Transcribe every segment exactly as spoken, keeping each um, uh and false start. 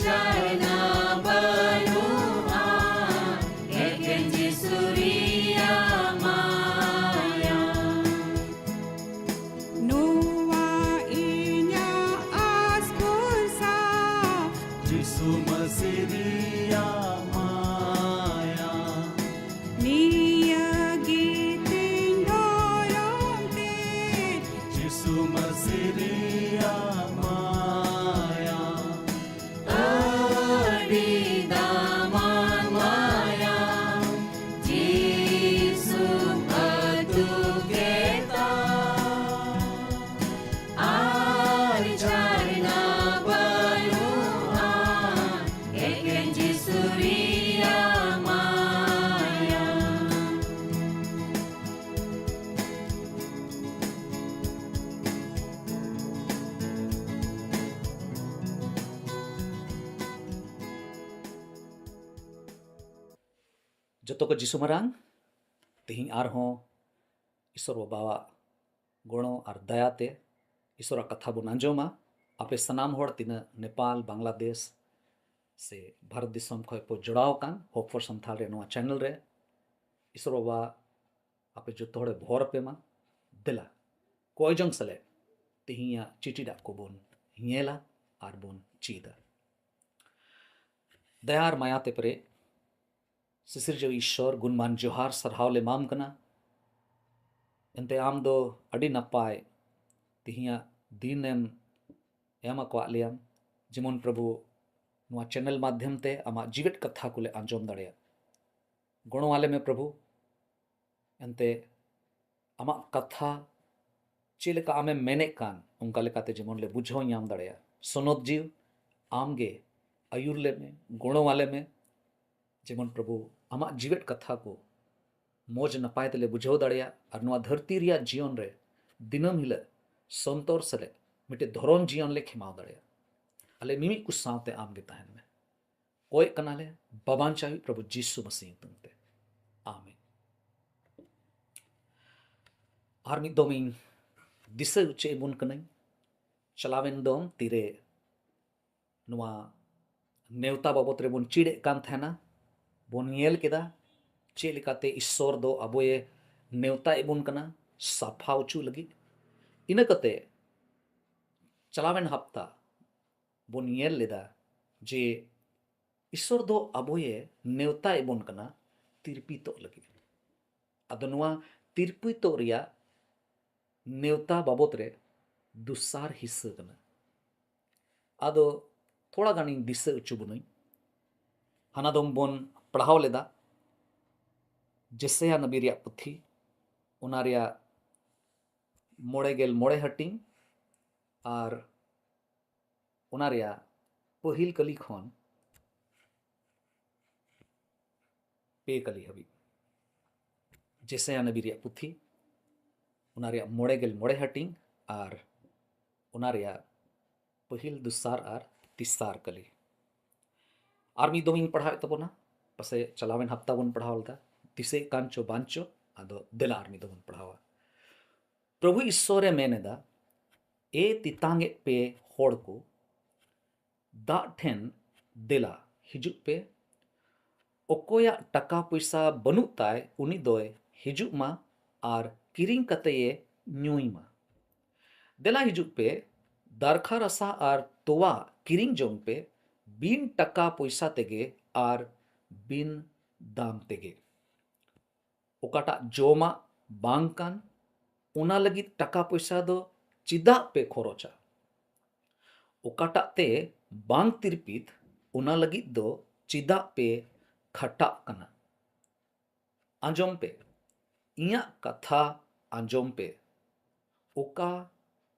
ᱪᱟᱞᱱᱟ ᱵᱟᱹᱱᱩᱜᱼᱟ, ᱮᱠᱮᱱ ᱡᱤᱥᱩ ᱨᱮᱭᱟᱜ ᱢᱟᱭᱟ᱾ ᱱᱚᱣᱟ ᱤᱧᱟᱜ ᱟᱥ ᱵᱷᱚᱨᱥᱟ, ᱡᱤᱥᱩ ᱢᱟᱹᱥᱤ ᱨᱮᱭᱟᱜ ᱢᱟᱭᱟ᱾ ᱱᱤᱭᱟᱹ ᱜᱮ ᱛᱤᱧ ᱫᱷᱚᱨᱚᱢ ᱛᱮ, ᱡᱤᱥᱩ ᱢᱟᱹᱥᱤ ᱨᱮᱭᱟᱜ ᱢᱟᱭᱟ᱾ ᱟᱹᱰᱤ ᱫᱟᱢᱟᱱ ᱢᱟᱭᱟ, ᱡᱤᱥᱩ ᱟᱹᱛᱩ ᱠᱮᱫᱟ᱾ ᱟᱨ ᱡᱷᱟᱨᱱᱟ ᱵᱟᱹᱱᱩᱜᱼᱟ, ᱮᱠᱮᱱ ᱡᱤᱥᱩ ᱨᱮᱭᱟᱜ ᱢᱟᱭᱟ᱾ ᱡᱚᱛᱚ ᱠᱚ ᱡᱤᱥᱩ ᱢᱟᱨᱟᱝ, ᱛᱮᱦᱮᱧ ᱟᱨᱦᱚᱸ ᱤᱥᱚᱨ ᱵᱟᱵᱟᱣᱟᱜ ᱜᱚᱲᱚ ᱟᱨ ᱫᱟᱭᱟᱛᱮ ᱤᱥᱚᱨᱟᱜ ᱠᱟᱛᱷᱟ ᱵᱚᱱ ᱟᱸᱡᱚᱢᱟ᱾ ᱟᱯᱮ ᱥᱟᱱᱟᱢ ᱦᱚᱲ ᱛᱤᱱᱟᱹᱜ ᱱᱮᱯᱟᱞ, ᱵᱟᱝᱞᱟᱫᱮᱥ ᱥᱮ ᱵᱷᱟᱨᱚᱛ ᱫᱤᱥᱚᱢ ᱠᱷᱚᱱ ᱯᱮ ᱡᱚᱲᱟᱣ ᱟᱠᱟᱱ Hope for Santhal ᱨᱮ ᱱᱚᱣᱟ ᱪᱮᱱᱮᱞ ᱨᱮ, ᱤᱥᱚᱨ ᱵᱟᱵᱟ ᱟᱯᱮ ᱡᱚᱛᱚ ᱦᱚᱲᱮ ᱵᱷᱚᱨ ᱟᱯᱮ ᱢᱟ᱾ ᱫᱮᱞᱟ, ᱠᱚᱭ ᱡᱚᱝ ᱥᱮᱞᱮᱫ ᱛᱮᱦᱮᱧᱟᱜ ᱪᱤᱴᱷᱤ ᱰᱟᱠ ᱠᱚᱵᱚᱱ ᱧᱮᱞᱟ ᱟᱨ ᱵᱚᱱ ᱪᱮᱫᱟ᱾ ᱫᱟᱭᱟ ᱟᱨ ᱢᱟᱭᱟ ᱛᱮ ᱯᱮᱨᱮᱡ ᱥᱤᱥᱤᱨᱡᱟᱹᱣ ᱤᱥᱥᱚᱨ, ᱜᱩᱱᱢᱟᱱ ᱡᱚᱦᱟᱨ, ᱥᱟᱨᱦᱟᱣ ᱞᱮ ᱮᱢᱟᱢ ᱠᱟᱱᱟ᱾ ᱮᱱᱛᱮ ᱟᱢ ᱫᱚ ᱟᱹᱰᱤ ᱱᱟᱯᱟᱭ ᱛᱮᱦᱮᱧᱟᱜ ᱫᱤᱱᱮᱢ ᱮᱢ ᱟᱠᱟᱫ ᱞᱮᱭᱟᱢ, ᱡᱮᱢᱚᱱ ᱯᱨᱚᱵᱷᱩ ᱱᱚᱣᱟ ᱪᱮᱱᱮᱞ ᱢᱟᱫᱽᱫᱷᱚᱢ ᱛᱮ ᱟᱢᱟᱜ ᱡᱤᱣᱮᱫ ᱠᱟᱛᱷᱟ ᱠᱚᱞᱮ ᱟᱸᱡᱚᱢ ᱫᱟᱲᱮᱭᱟᱜ᱾ ᱜᱚᱲᱚ ᱟᱞᱮ ᱢᱮ ᱯᱨᱚᱵᱷᱩ, ᱮᱱᱛᱮ ᱟᱢᱟᱜ ᱠᱟᱛᱷᱟ ᱪᱮᱫ ᱞᱮᱠᱟ ᱟᱢᱮᱢ ᱢᱮᱱᱮᱫ ᱠᱟᱱ, ᱚᱱᱠᱟ ᱞᱮᱠᱟᱛᱮ ᱡᱮᱢᱚᱱ ᱞᱮ ᱵᱩᱡᱷᱟᱹᱣ ᱧᱟᱢ ᱫᱟᱲᱮᱭᱟᱜ᱾ ᱥᱚᱱᱚᱛ ᱡᱤᱣᱤ, ᱟᱢᱜᱮ ᱟᱹᱭᱩᱨ ᱞᱮ ᱢᱮ, ᱜᱚᱲᱚ ᱟᱞᱮ ᱢᱮ, ᱡᱮᱢᱚᱱ ᱯᱨᱚᱵᱷᱩ ᱟᱢᱟᱜ ᱡᱤᱣᱮᱫ ᱠᱟᱛᱷᱟ ᱠᱚ ᱢᱚᱡᱽ ᱱᱟᱯᱟᱭ ᱛᱮᱞᱮ ᱵᱩᱡᱷᱟᱹᱣ ᱫᱟᱲᱮᱭᱟᱜ ᱟᱨ ᱱᱚᱣᱟ ᱫᱷᱟᱹᱨᱛᱤ ᱨᱮᱭᱟᱜ ᱡᱤᱭᱚᱱ ᱨᱮ ᱫᱤᱱᱟᱹᱢ ᱦᱤᱞᱳᱜ ᱥᱚᱱᱛᱚᱨ ᱥᱮᱞᱮᱫ ᱢᱤᱫᱴᱮᱡ ᱫᱷᱚᱨᱚᱢ ᱡᱤᱭᱚᱱ ᱞᱮ ᱠᱷᱮᱢᱟᱣ ᱫᱟᱲᱮᱭᱟᱜ᱾ ᱟᱞᱮ ᱢᱤᱢᱤᱫ ᱠᱚ ᱥᱟᱶᱛᱮ ᱟᱢᱜᱮ ᱛᱟᱦᱮᱱ ᱢᱮ᱾ ᱠᱚᱭᱮᱜ ᱠᱟᱱᱟᱞᱮ ᱵᱟᱵᱟᱧᱪᱟᱣᱤᱡ ᱯᱨᱚᱵᱷᱩ ᱡᱤᱥᱩ ᱢᱟᱹᱥᱤ ᱧᱩᱛᱩᱢ ᱛᱮ, ᱟᱢᱮᱱ᱾ ᱟᱨ ᱢᱤᱫ ᱫᱚᱢ ᱤᱧ ᱫᱤᱥᱟᱹ ᱦᱚᱪᱚᱭᱮᱫ ᱵᱚᱱ ᱠᱟᱹᱱᱟᱹᱧ, ᱪᱟᱞᱟᱣᱮᱱ ᱫᱚᱢ ᱛᱤᱨᱮ ᱱᱚᱣᱟ ᱱᱮᱣᱛᱟ ᱵᱟᱵᱚᱛ ᱨᱮᱵᱚᱱ ᱪᱮᱫ ᱮᱫ ᱠᱟᱱ ᱛᱟᱦᱮᱱᱟ, ᱵᱚᱱ ᱧᱮᱞ ᱠᱮᱫᱟ ᱪᱮᱫ ᱞᱮᱠᱟᱛᱮ ᱤᱥᱥᱚᱨ ᱫᱚ ᱟᱵᱚᱭᱮ ᱱᱮᱣᱛᱟᱭᱮᱫ ᱵᱚᱱ ᱠᱟᱱᱟ ᱥᱟᱯᱷᱟ ᱚᱪᱚ ᱞᱟᱹᱜᱤᱫ᱾ ᱤᱱᱟᱹ ᱠᱟᱛᱮ ᱪᱟᱞᱟᱣᱮᱱ ᱦᱟᱯᱛᱟ ᱵᱚᱱ ᱧᱮᱞ ᱞᱮᱫᱟ ᱡᱮ ᱤᱥᱥᱚᱨ ᱫᱚ ᱟᱵᱚᱭᱮ ᱱᱮᱣᱛᱟᱭᱮᱫ ᱵᱚᱱ ᱠᱟᱱᱟ ᱛᱤᱨᱯᱤᱛᱚᱜ ᱞᱟᱹᱜᱤᱫ᱾ ᱟᱫᱚ ᱱᱚᱣᱟ ᱛᱤᱨᱯᱤᱛᱚᱜ ᱨᱮᱭᱟᱜ ᱱᱮᱣᱛᱟ ᱵᱟᱵᱚᱛ ᱨᱮ ᱫᱚᱥᱟᱨ ᱦᱤᱥᱥᱟᱹ ᱠᱟᱱᱟ᱾ ᱟᱫᱚ ᱛᱷᱚᱲᱟ ᱜᱟᱱᱤᱧ ᱫᱤᱥᱟᱹ ᱦᱚᱪᱚ ᱵᱚᱱᱟᱹᱧ᱾ ᱦᱟᱱᱟ ᱫᱚᱢ ᱵᱚᱱ ᱯᱟᱲᱦᱟᱣ ᱞᱮᱫᱟ ᱡᱮᱥᱟᱭᱟ ᱱᱟᱵᱤ ᱨᱮᱭᱟᱜ ᱯᱩᱛᱷᱤ, ᱚᱱᱟ ᱨᱮᱭᱟᱜ ᱢᱚᱬᱮ ᱜᱮᱞ ᱢᱚᱬᱮ ᱦᱟᱹᱴᱤᱧ ᱟᱨ ᱚᱱᱟ ᱨᱮᱭᱟᱜ ᱯᱟᱹᱦᱤᱞ ᱠᱟᱹᱞᱤ ᱠᱷᱚᱱ ᱯᱮ ᱠᱟᱹᱞᱤ ᱦᱟᱹᱵᱤᱡ᱾ ᱡᱮᱥᱟᱭᱟ ᱱᱟᱵᱤ ᱨᱮᱭᱟᱜ ᱯᱩᱛᱷᱤ, ᱚᱱᱟ ᱨᱮᱭᱟᱜ ᱢᱚᱬᱮ ᱜᱮᱞ ᱢᱚᱬᱮ ᱦᱟᱹᱴᱤᱧ ᱟᱨ ᱚᱱᱟ ᱨᱮᱭᱟᱜ ᱯᱟᱹᱦᱤᱞ, ᱫᱚᱥᱟᱨ ᱟᱨ ᱛᱮᱥᱟᱨ ᱠᱟᱹᱞᱤ᱾ ᱟᱨ ᱢᱤᱫ ᱫᱚᱢ ᱤᱧ ᱯᱟᱲᱦᱟᱣᱮᱫ ᱛᱟᱵᱚᱱᱟ, ᱯᱟᱥᱮ ᱪᱟᱞᱟᱣᱮᱱ ᱦᱟᱯᱛᱟ ᱵᱚᱱ ᱯᱟᱲᱦᱟᱣ ᱞᱮᱫᱟ, ᱫᱤᱥᱟᱹᱭᱮᱫ ᱠᱟᱱ ᱪᱚ ᱵᱟᱝ ᱪᱚ, ᱟᱫᱚ ᱫᱮᱞᱟ ᱟᱨ ᱢᱤᱫ ᱫᱚᱢ ᱵᱚᱱ ᱯᱟᱲᱦᱟᱣᱟ᱾ ᱯᱨᱚᱵᱷᱩ ᱤᱥᱥᱚᱨᱮ ᱢᱮᱱ ᱮᱫᱟ, ᱮ ᱛᱮᱛᱟᱝ ᱮᱫ ᱯᱮ ᱦᱚᱲ ᱠᱚ, ᱫᱟᱜ ᱴᱷᱮᱱ ᱫᱮᱞᱟ ᱦᱤᱡᱩᱜ ᱯᱮ᱾ ᱚᱠᱚᱭᱟᱜ ᱴᱟᱠᱟ ᱯᱚᱭᱥᱟ ᱵᱟᱹᱱᱩᱜ ᱛᱟᱭ, ᱩᱱᱤ ᱫᱚᱭ ᱦᱤᱡᱩᱜ ᱢᱟ ᱟᱨ ᱠᱤᱨᱤᱧ ᱠᱟᱛᱮᱭᱮ ᱧᱩᱭ ᱢᱟ᱾ ᱫᱮᱞᱟ ᱦᱤᱡᱩᱜ ᱯᱮ, ᱫᱟᱨᱠᱷᱟ ᱨᱟᱥᱟ ᱟᱨ ᱛᱚᱣᱟ ᱠᱤᱨᱤᱧ ᱡᱚᱝ ᱯᱮ, ᱵᱤᱱ ᱴᱟᱠᱟ ᱯᱚᱭᱥᱟ ᱛᱮᱜᱮ ᱟᱨ ᱵᱤᱱ ᱫᱟᱢ ᱛᱮᱜᱮ᱾ ᱚᱠᱟᱴᱟᱜ ᱡᱚᱢᱟᱜ ᱵᱟᱝ ᱠᱟᱱ, ᱚᱱᱟ ᱞᱟᱹᱜᱤᱫ ᱴᱟᱠᱟ ᱯᱚᱭᱥᱟ ᱫᱚ ᱪᱮᱫᱟᱜ ᱯᱮ ᱠᱷᱚᱨᱚᱪᱟ? ᱚᱠᱟᱴᱟᱜ ᱛᱮ ᱵᱟᱝ ᱛᱤᱨᱯᱤᱛ, ᱚᱱᱟ ᱞᱟᱹᱜᱤᱫ ᱫᱚ ᱪᱮᱫᱟᱜ ᱯᱮ ᱠᱷᱟᱴᱟᱜ ᱠᱟᱱᱟ? ᱟᱸᱡᱚᱢ ᱯᱮ, ᱤᱧᱟᱜ ᱠᱟᱛᱷᱟ ᱟᱸᱡᱚᱢ ᱯᱮ᱾ ᱚᱠᱟ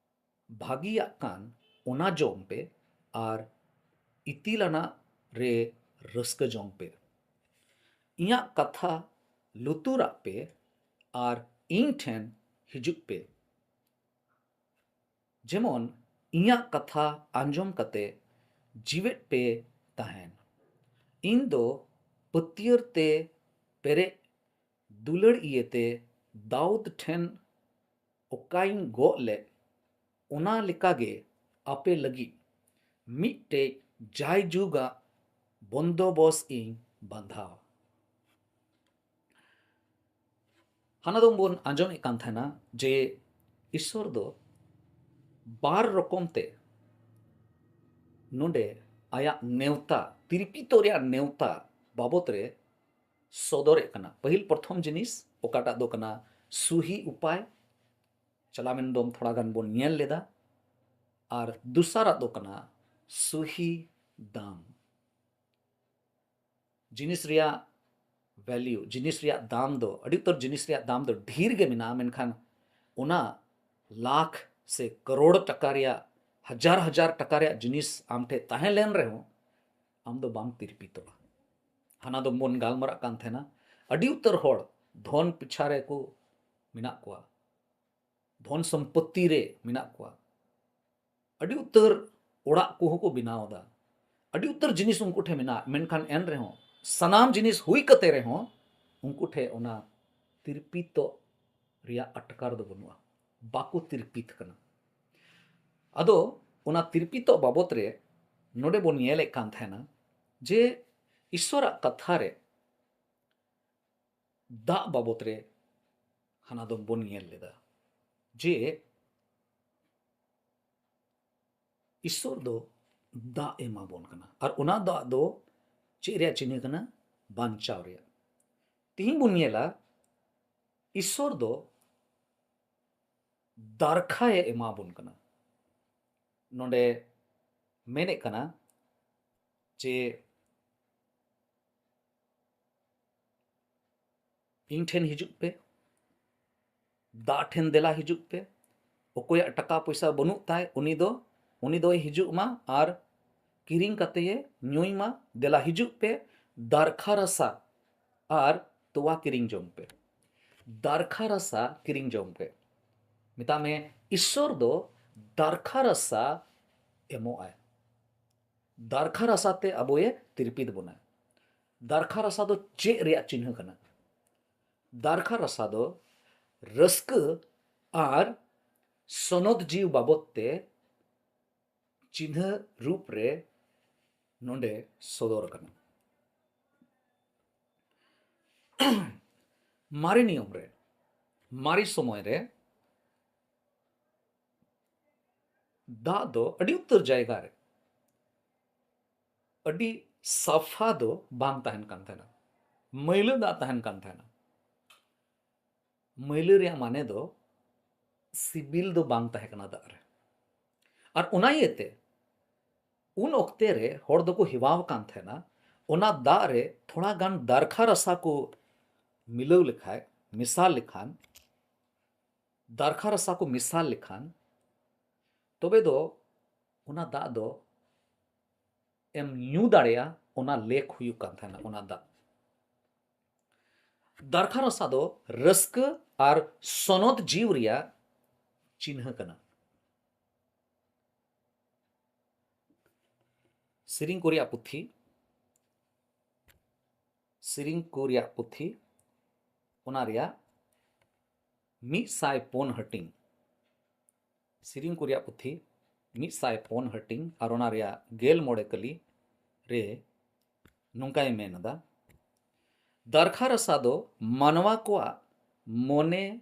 ᱵᱷᱟᱹᱜᱤᱭᱟᱜ ᱠᱟᱱ, ᱚᱱᱟ ᱡᱚᱢ ᱯᱮ ᱟᱨ ᱤᱛᱤᱞᱟᱱᱟᱜ ᱨᱮ ᱨᱟᱹᱥᱠᱟᱹ ᱡᱚᱝ ᱯᱮ᱾ ᱤᱧᱟᱜ ᱠᱟᱛᱷᱟ ᱞᱩᱛᱩᱨᱟᱜ ᱯᱮ ᱟᱨ ᱤᱧ ᱴᱷᱮᱱ ᱦᱤᱡᱩᱜ ᱯᱮ᱾ ᱡᱮᱢᱚᱱ ᱤᱧᱟᱜ ᱠᱟᱛᱷᱟ ᱟᱸᱡᱚᱢ ᱠᱟᱛᱮ ᱡᱤᱣᱮᱫ ᱯᱮ ᱛᱟᱦᱮᱱ᱾ ᱤᱧ ᱫᱚ ᱯᱟᱹᱛᱭᱟᱹᱨ ᱛᱮ ᱯᱮᱨᱮᱡ ᱫᱩᱞᱟᱹᱲ ᱤᱭᱟᱹᱛᱮ ᱫᱟᱣᱩᱫ ᱴᱷᱮᱱ ᱚᱠᱟᱧ ᱜᱚᱜ ᱞᱮᱫ, ᱚᱱᱟ ᱞᱮᱠᱟᱜᱮ ᱟᱯᱮ ᱞᱟᱹᱜᱤᱫ ᱢᱤᱫᱴᱮᱡ ᱵᱚᱱᱫᱚᱵᱚᱥ ᱤᱧ ᱵᱟᱸᱫᱷᱟᱣᱟ᱾ ᱦᱟᱱᱟ ᱫᱚ ᱵᱚᱱ ᱟᱸᱡᱚᱢᱮᱫ ᱠᱟᱱ ᱛᱟᱦᱮᱱᱟ ᱡᱮ ᱤᱥᱥᱚᱨ ᱫᱚ ᱵᱟᱨ ᱨᱚᱠᱚᱢ ᱛᱮ ᱱᱚᱰᱮ ᱟᱭᱟᱜ ᱱᱮᱣᱛᱟ, ᱛᱤᱨᱯᱤᱛᱚ ᱨᱮᱭᱟᱜ ᱱᱮᱣᱛᱟ ᱵᱟᱵᱚᱛ ᱨᱮ ᱥᱚᱫᱚᱨᱮᱫ ᱠᱟᱱᱟ᱾ ᱯᱟᱹᱦᱤᱞ ᱯᱨᱚᱛᱷᱚᱢ ᱡᱤᱱᱤᱥ ᱚᱠᱟᱴᱟᱜ ᱫᱚ ᱠᱟᱱᱟ ᱥᱩᱦᱤ ᱩᱯᱟᱭ, ᱪᱟᱞᱟᱣᱮᱱ ᱫᱚᱢ ᱛᱷᱚᱲᱟ ᱜᱟᱱ ᱵᱚᱱ ᱧᱮᱞ ᱞᱮᱫᱟ, ᱟᱨ ᱫᱚᱥᱟᱨᱟᱜ ᱫᱚ ᱠᱟᱱᱟ ᱥᱩᱦᱤ ᱫᱟᱢ᱾ ᱡᱤᱱᱤᱥ ᱨᱮᱭᱟᱜ ᱵᱷᱮᱞᱤᱭᱩ, ᱡᱤᱱᱤᱥ ᱨᱮᱭᱟᱜ ᱫᱟᱢ ᱫᱚ, ᱟᱹᱰᱤ ᱩᱛᱟᱹᱨ ᱡᱤᱱᱤᱥ ᱨᱮᱭᱟᱜ ᱫᱟᱢ ᱫᱚ ᱰᱷᱮᱨ ᱜᱮ ᱢᱮᱱᱟᱜᱼᱟ, ᱢᱮᱱᱠᱷᱟᱱ ᱚᱱᱟ ᱞᱟᱠᱷ ᱥᱮ ᱠᱟᱨᱳᱲ ᱴᱟᱠᱟ ᱨᱮᱭᱟᱜ, ᱦᱟᱡᱟᱨ ᱦᱟᱡᱟᱨ ᱴᱟᱠᱟ ᱨᱮᱭᱟᱜ ᱡᱤᱱᱤᱥ ᱟᱢ ᱴᱷᱮᱱ ᱛᱟᱦᱮᱸ ᱞᱮᱱ ᱨᱮᱦᱚᱸ, ᱟᱢ ᱫᱚ ᱵᱟᱢ ᱛᱤᱨᱯᱤᱛᱚᱜᱼᱟ᱾ ᱦᱟᱱᱟ ᱫᱚ ᱵᱚᱱ ᱜᱟᱞᱢᱟᱨᱟᱜ ᱠᱟᱱ ᱛᱟᱦᱮᱱᱟ, ᱟᱹᱰᱤ ᱩᱛᱟᱹᱨ ᱦᱚᱲ ᱫᱷᱚᱱ ᱯᱤᱪᱷᱟ ᱨᱮ ᱠᱚ ᱢᱮᱱᱟᱜ ᱠᱚᱣᱟ, ᱫᱷᱚᱱ ᱥᱚᱢᱯᱚᱛᱛᱤ ᱨᱮ ᱢᱮᱱᱟᱜ ᱠᱚᱣᱟ, ᱟᱹᱰᱤ ᱩᱛᱟᱹᱨ ᱚᱲᱟᱜ ᱠᱚᱦᱚᱸ ᱠᱚ ᱵᱮᱱᱟᱣ ᱮᱫᱟ, ᱟᱹᱰᱤ ᱩᱛᱟᱹᱨ ᱡᱤᱱᱤᱥ ᱩᱱᱠᱩ ᱴᱷᱮᱱ ᱢᱮᱱᱟᱜᱼᱟ, ᱢᱮᱱᱠᱷᱟᱱ ᱮᱱ ᱨᱮᱦᱚᱸ, ᱥᱟᱱᱟᱢ ᱡᱤᱱᱤᱥ ᱦᱩᱭ ᱠᱟᱛᱮ ᱨᱮᱦᱚᱸ, ᱩᱱᱠᱩ ᱴᱷᱮᱱ ᱚᱱᱟ ᱛᱤᱨᱯᱤᱛᱚᱜ ᱨᱮᱭᱟᱜ ᱟᱴᱠᱟᱨ ᱫᱚ ᱵᱟᱹᱱᱩᱜᱼᱟ, ᱵᱟᱠᱚ ᱛᱤᱨᱯᱤᱛ ᱠᱟᱱᱟ᱾ ᱟᱫᱚ ᱚᱱᱟ ᱛᱤᱨᱯᱤᱛᱚᱜ ᱵᱟᱵᱚᱛ ᱨᱮ ᱱᱚᱰᱮ ᱵᱚᱱ ᱧᱮᱞᱮᱫ ᱠᱟᱱ ᱛᱟᱦᱮᱱᱟ ᱡᱮ ᱤᱥᱥᱚᱨᱟᱜ ᱠᱟᱛᱷᱟ ᱨᱮ ᱫᱟᱜ ᱵᱟᱵᱚᱛ ᱨᱮ ᱦᱟᱱᱟ ᱫᱚ ᱵᱚᱱ ᱧᱮᱞ ᱞᱮᱫᱟ ᱡᱮ ᱤᱥᱥᱚᱨ ᱫᱚ ᱫᱟᱜ ᱮ ᱮᱢᱟ ᱵᱚᱱ ᱠᱟᱱᱟ, ᱟᱨ ᱚᱱᱟ ᱫᱟᱜ ᱫᱚ ᱪᱮᱫ ᱨᱮᱭᱟᱜ ᱪᱤᱱᱦᱟᱹ ᱠᱟᱱᱟ? ᱵᱟᱧᱪᱟᱣ ᱨᱮᱭᱟᱜ᱾ ᱛᱤᱦᱤᱧ ᱵᱚᱱ ᱧᱮᱞᱟ, ᱤᱥᱥᱚᱨ ᱫᱚ ᱫᱟᱨᱠᱷᱟᱭᱮ ᱮᱢᱟ ᱵᱚᱱ ᱠᱟᱱᱟ᱾ ᱱᱚᱰᱮ ᱢᱮᱱᱮᱫ ᱠᱟᱱᱟ ᱡᱮ ᱤᱧ ᱴᱷᱮᱱ ᱦᱤᱡᱩᱜ ᱯᱮ, ᱫᱟᱜ ᱴᱷᱮᱱ ᱫᱮᱞᱟ ᱦᱤᱡᱩᱜ ᱯᱮ᱾ ᱚᱠᱚᱭᱟᱜ ᱴᱟᱠᱟ ᱯᱚᱭᱥᱟ ᱵᱟᱹᱱᱩᱜ ᱛᱟᱭ, ᱩᱱᱤ ᱫᱚ, ᱩᱱᱤ ᱫᱚᱭ ᱦᱤᱡᱩᱜ ᱢᱟ ᱟᱨ ᱠᱤᱨᱤᱧ ᱠᱟᱛᱮᱭᱮ ᱧᱩᱭ ᱢᱟ᱾ ᱫᱮᱞᱟ ᱦᱤᱡᱩᱜ ᱯᱮ, ᱫᱟᱨᱠᱷᱟ ᱨᱟᱥᱟ ᱟᱨ ᱛᱚᱣᱟ ᱠᱤᱨᱤᱧ ᱡᱚᱝ ᱯᱮ᱾ ᱫᱟᱨᱠᱷᱟ ᱨᱟᱥᱟ ᱠᱤᱨᱤᱧ ᱡᱚᱝ ᱯᱮ᱾ ᱢᱮᱛᱟᱜ ᱢᱮ, ᱤᱥᱥᱚᱨ ᱫᱚ ᱫᱟᱨᱠᱷᱟ ᱨᱟᱥᱟ ᱮᱢᱚᱜ ᱟᱭ᱾ ᱫᱟᱨᱠᱷᱟ ᱨᱟᱥᱟ ᱛᱮ ᱟᱵᱚᱭᱮ ᱛᱤᱨᱯᱤᱛ ᱵᱚᱱᱟ᱾ ᱫᱟᱨᱠᱷᱟ ᱨᱟᱥᱟ ᱫᱚ ᱪᱮᱫ ᱨᱮᱭᱟᱜ ᱪᱤᱱᱦᱟᱹ ᱠᱟᱱᱟ? ᱫᱟᱨᱠᱷᱟ ᱨᱟᱥᱟ ᱫᱚ ᱨᱟᱹᱥᱠᱟᱹ ᱟᱨ ᱥᱚᱱᱚᱛ ᱡᱤᱣᱤ ᱵᱟᱵᱚᱛ ᱛᱮ ᱪᱤᱱᱦᱟᱹ ᱨᱩᱯ ᱨᱮ ᱱᱚᱰᱮ ᱥᱚᱫᱚᱨ ᱟᱠᱟᱱᱟ᱾ ᱢᱟᱨᱮ ᱱᱤᱭᱚᱢ ᱨᱮ, ᱢᱟᱨᱮ ᱥᱚᱢᱚᱭ ᱨᱮ ᱫᱟᱜ ᱫᱚ ᱟᱹᱰᱤ ᱩᱛᱟᱹᱨ ᱡᱟᱭᱜᱟ ᱨᱮ ᱟᱹᱰᱤ ᱥᱟᱯᱷᱟ ᱫᱚ ᱵᱟᱝ ᱛᱟᱦᱮᱱ ᱠᱟᱱ ᱛᱟᱦᱮᱱᱟ, ᱢᱟᱹᱭᱞᱟᱹ ᱫᱟᱜ ᱛᱟᱦᱮᱱ ᱠᱟᱱ ᱛᱟᱦᱮᱱᱟ᱾ ᱢᱟᱹᱭᱞᱟᱹ ᱨᱮᱭᱟᱜ ᱢᱟᱱᱮ ᱫᱚ ᱥᱤᱵᱤᱞ ᱫᱚ ᱵᱟᱝ ᱛᱟᱦᱮᱸ ᱠᱟᱱᱟ ᱫᱟᱜ ᱨᱮ᱾ ᱟᱨ ᱚᱱᱟ ᱤᱭᱟᱹᱛᱮ ᱩᱱ ᱚᱠᱛᱮ ᱨᱮ ᱦᱚᱲ ᱫᱚᱠᱚ ᱦᱮᱣᱟᱣ ᱟᱠᱟᱱ ᱛᱟᱦᱮᱱᱟ, ᱚᱱᱟ ᱫᱟᱜ ᱨᱮ ᱛᱷᱚᱲᱟ ᱜᱟᱱ ᱫᱟᱨᱠᱷᱟ ᱨᱟᱥᱟ ᱠᱚ ᱢᱤᱞᱟᱹᱣ ᱞᱮᱠᱷᱟᱡ, ᱢᱮᱥᱟ ᱞᱮᱠᱷᱟᱱ, ᱫᱟᱨᱠᱷᱟ ᱨᱟᱥᱟ ᱠᱚ ᱢᱮᱥᱟ ᱞᱮᱠᱷᱟᱱ, ᱛᱚᱵᱮ ᱫᱚ ᱚᱱᱟ ᱫᱟᱜ ᱫᱚ ᱮᱢ ᱧᱩ ᱫᱟᱲᱮᱭᱟᱜᱼᱟ, ᱚᱱᱟ ᱞᱮᱠ ᱦᱩᱭᱩᱜ ᱠᱟᱱ ᱛᱟᱦᱮᱱᱟ ᱚᱱᱟ ᱫᱟᱜ᱾ ᱫᱟᱨᱠᱷᱟ ᱨᱟᱥᱟ ᱫᱚ ᱨᱟᱹᱥᱠᱟᱹ ᱟᱨ ᱥᱚᱱᱚᱛ ᱡᱤᱣ ᱨᱮᱭᱟᱜ ᱪᱤᱱᱦᱟᱹ ᱠᱟᱱᱟ᱾ ᱥᱮᱨᱮᱧ ᱠᱚ ᱨᱮᱭᱟᱜ ᱯᱩᱛᱷᱤ, ᱥᱮᱨᱮᱧ ᱠᱚ ᱨᱮᱭᱟᱜ ᱯᱩᱛᱷᱤ, ᱚᱱᱟ ᱨᱮᱭᱟᱜ ᱢᱤᱫ ᱥᱟᱭ ᱯᱩᱱ ᱦᱟᱹᱴᱤᱧ᱾ ᱥᱮᱨᱮᱧ ᱠᱚ ᱨᱮᱭᱟᱜ ᱯᱩᱛᱷᱤ ᱢᱤᱫ ᱥᱟᱭ ᱯᱩᱱ ᱦᱟᱹᱴᱤᱧ ᱟᱨ ᱚᱱᱟ ᱨᱮᱭᱟᱜ ᱜᱮᱞ ᱢᱚᱬᱮ ᱠᱟᱹᱞᱤ ᱨᱮ ᱱᱚᱝᱠᱟᱭ ᱢᱮᱱ ᱮᱫᱟ, ᱫᱟᱨᱠᱷᱟ ᱨᱟᱥᱟ ᱫᱚ ᱢᱟᱱᱣᱟ ᱠᱚᱣᱟᱜ ᱢᱚᱱᱮ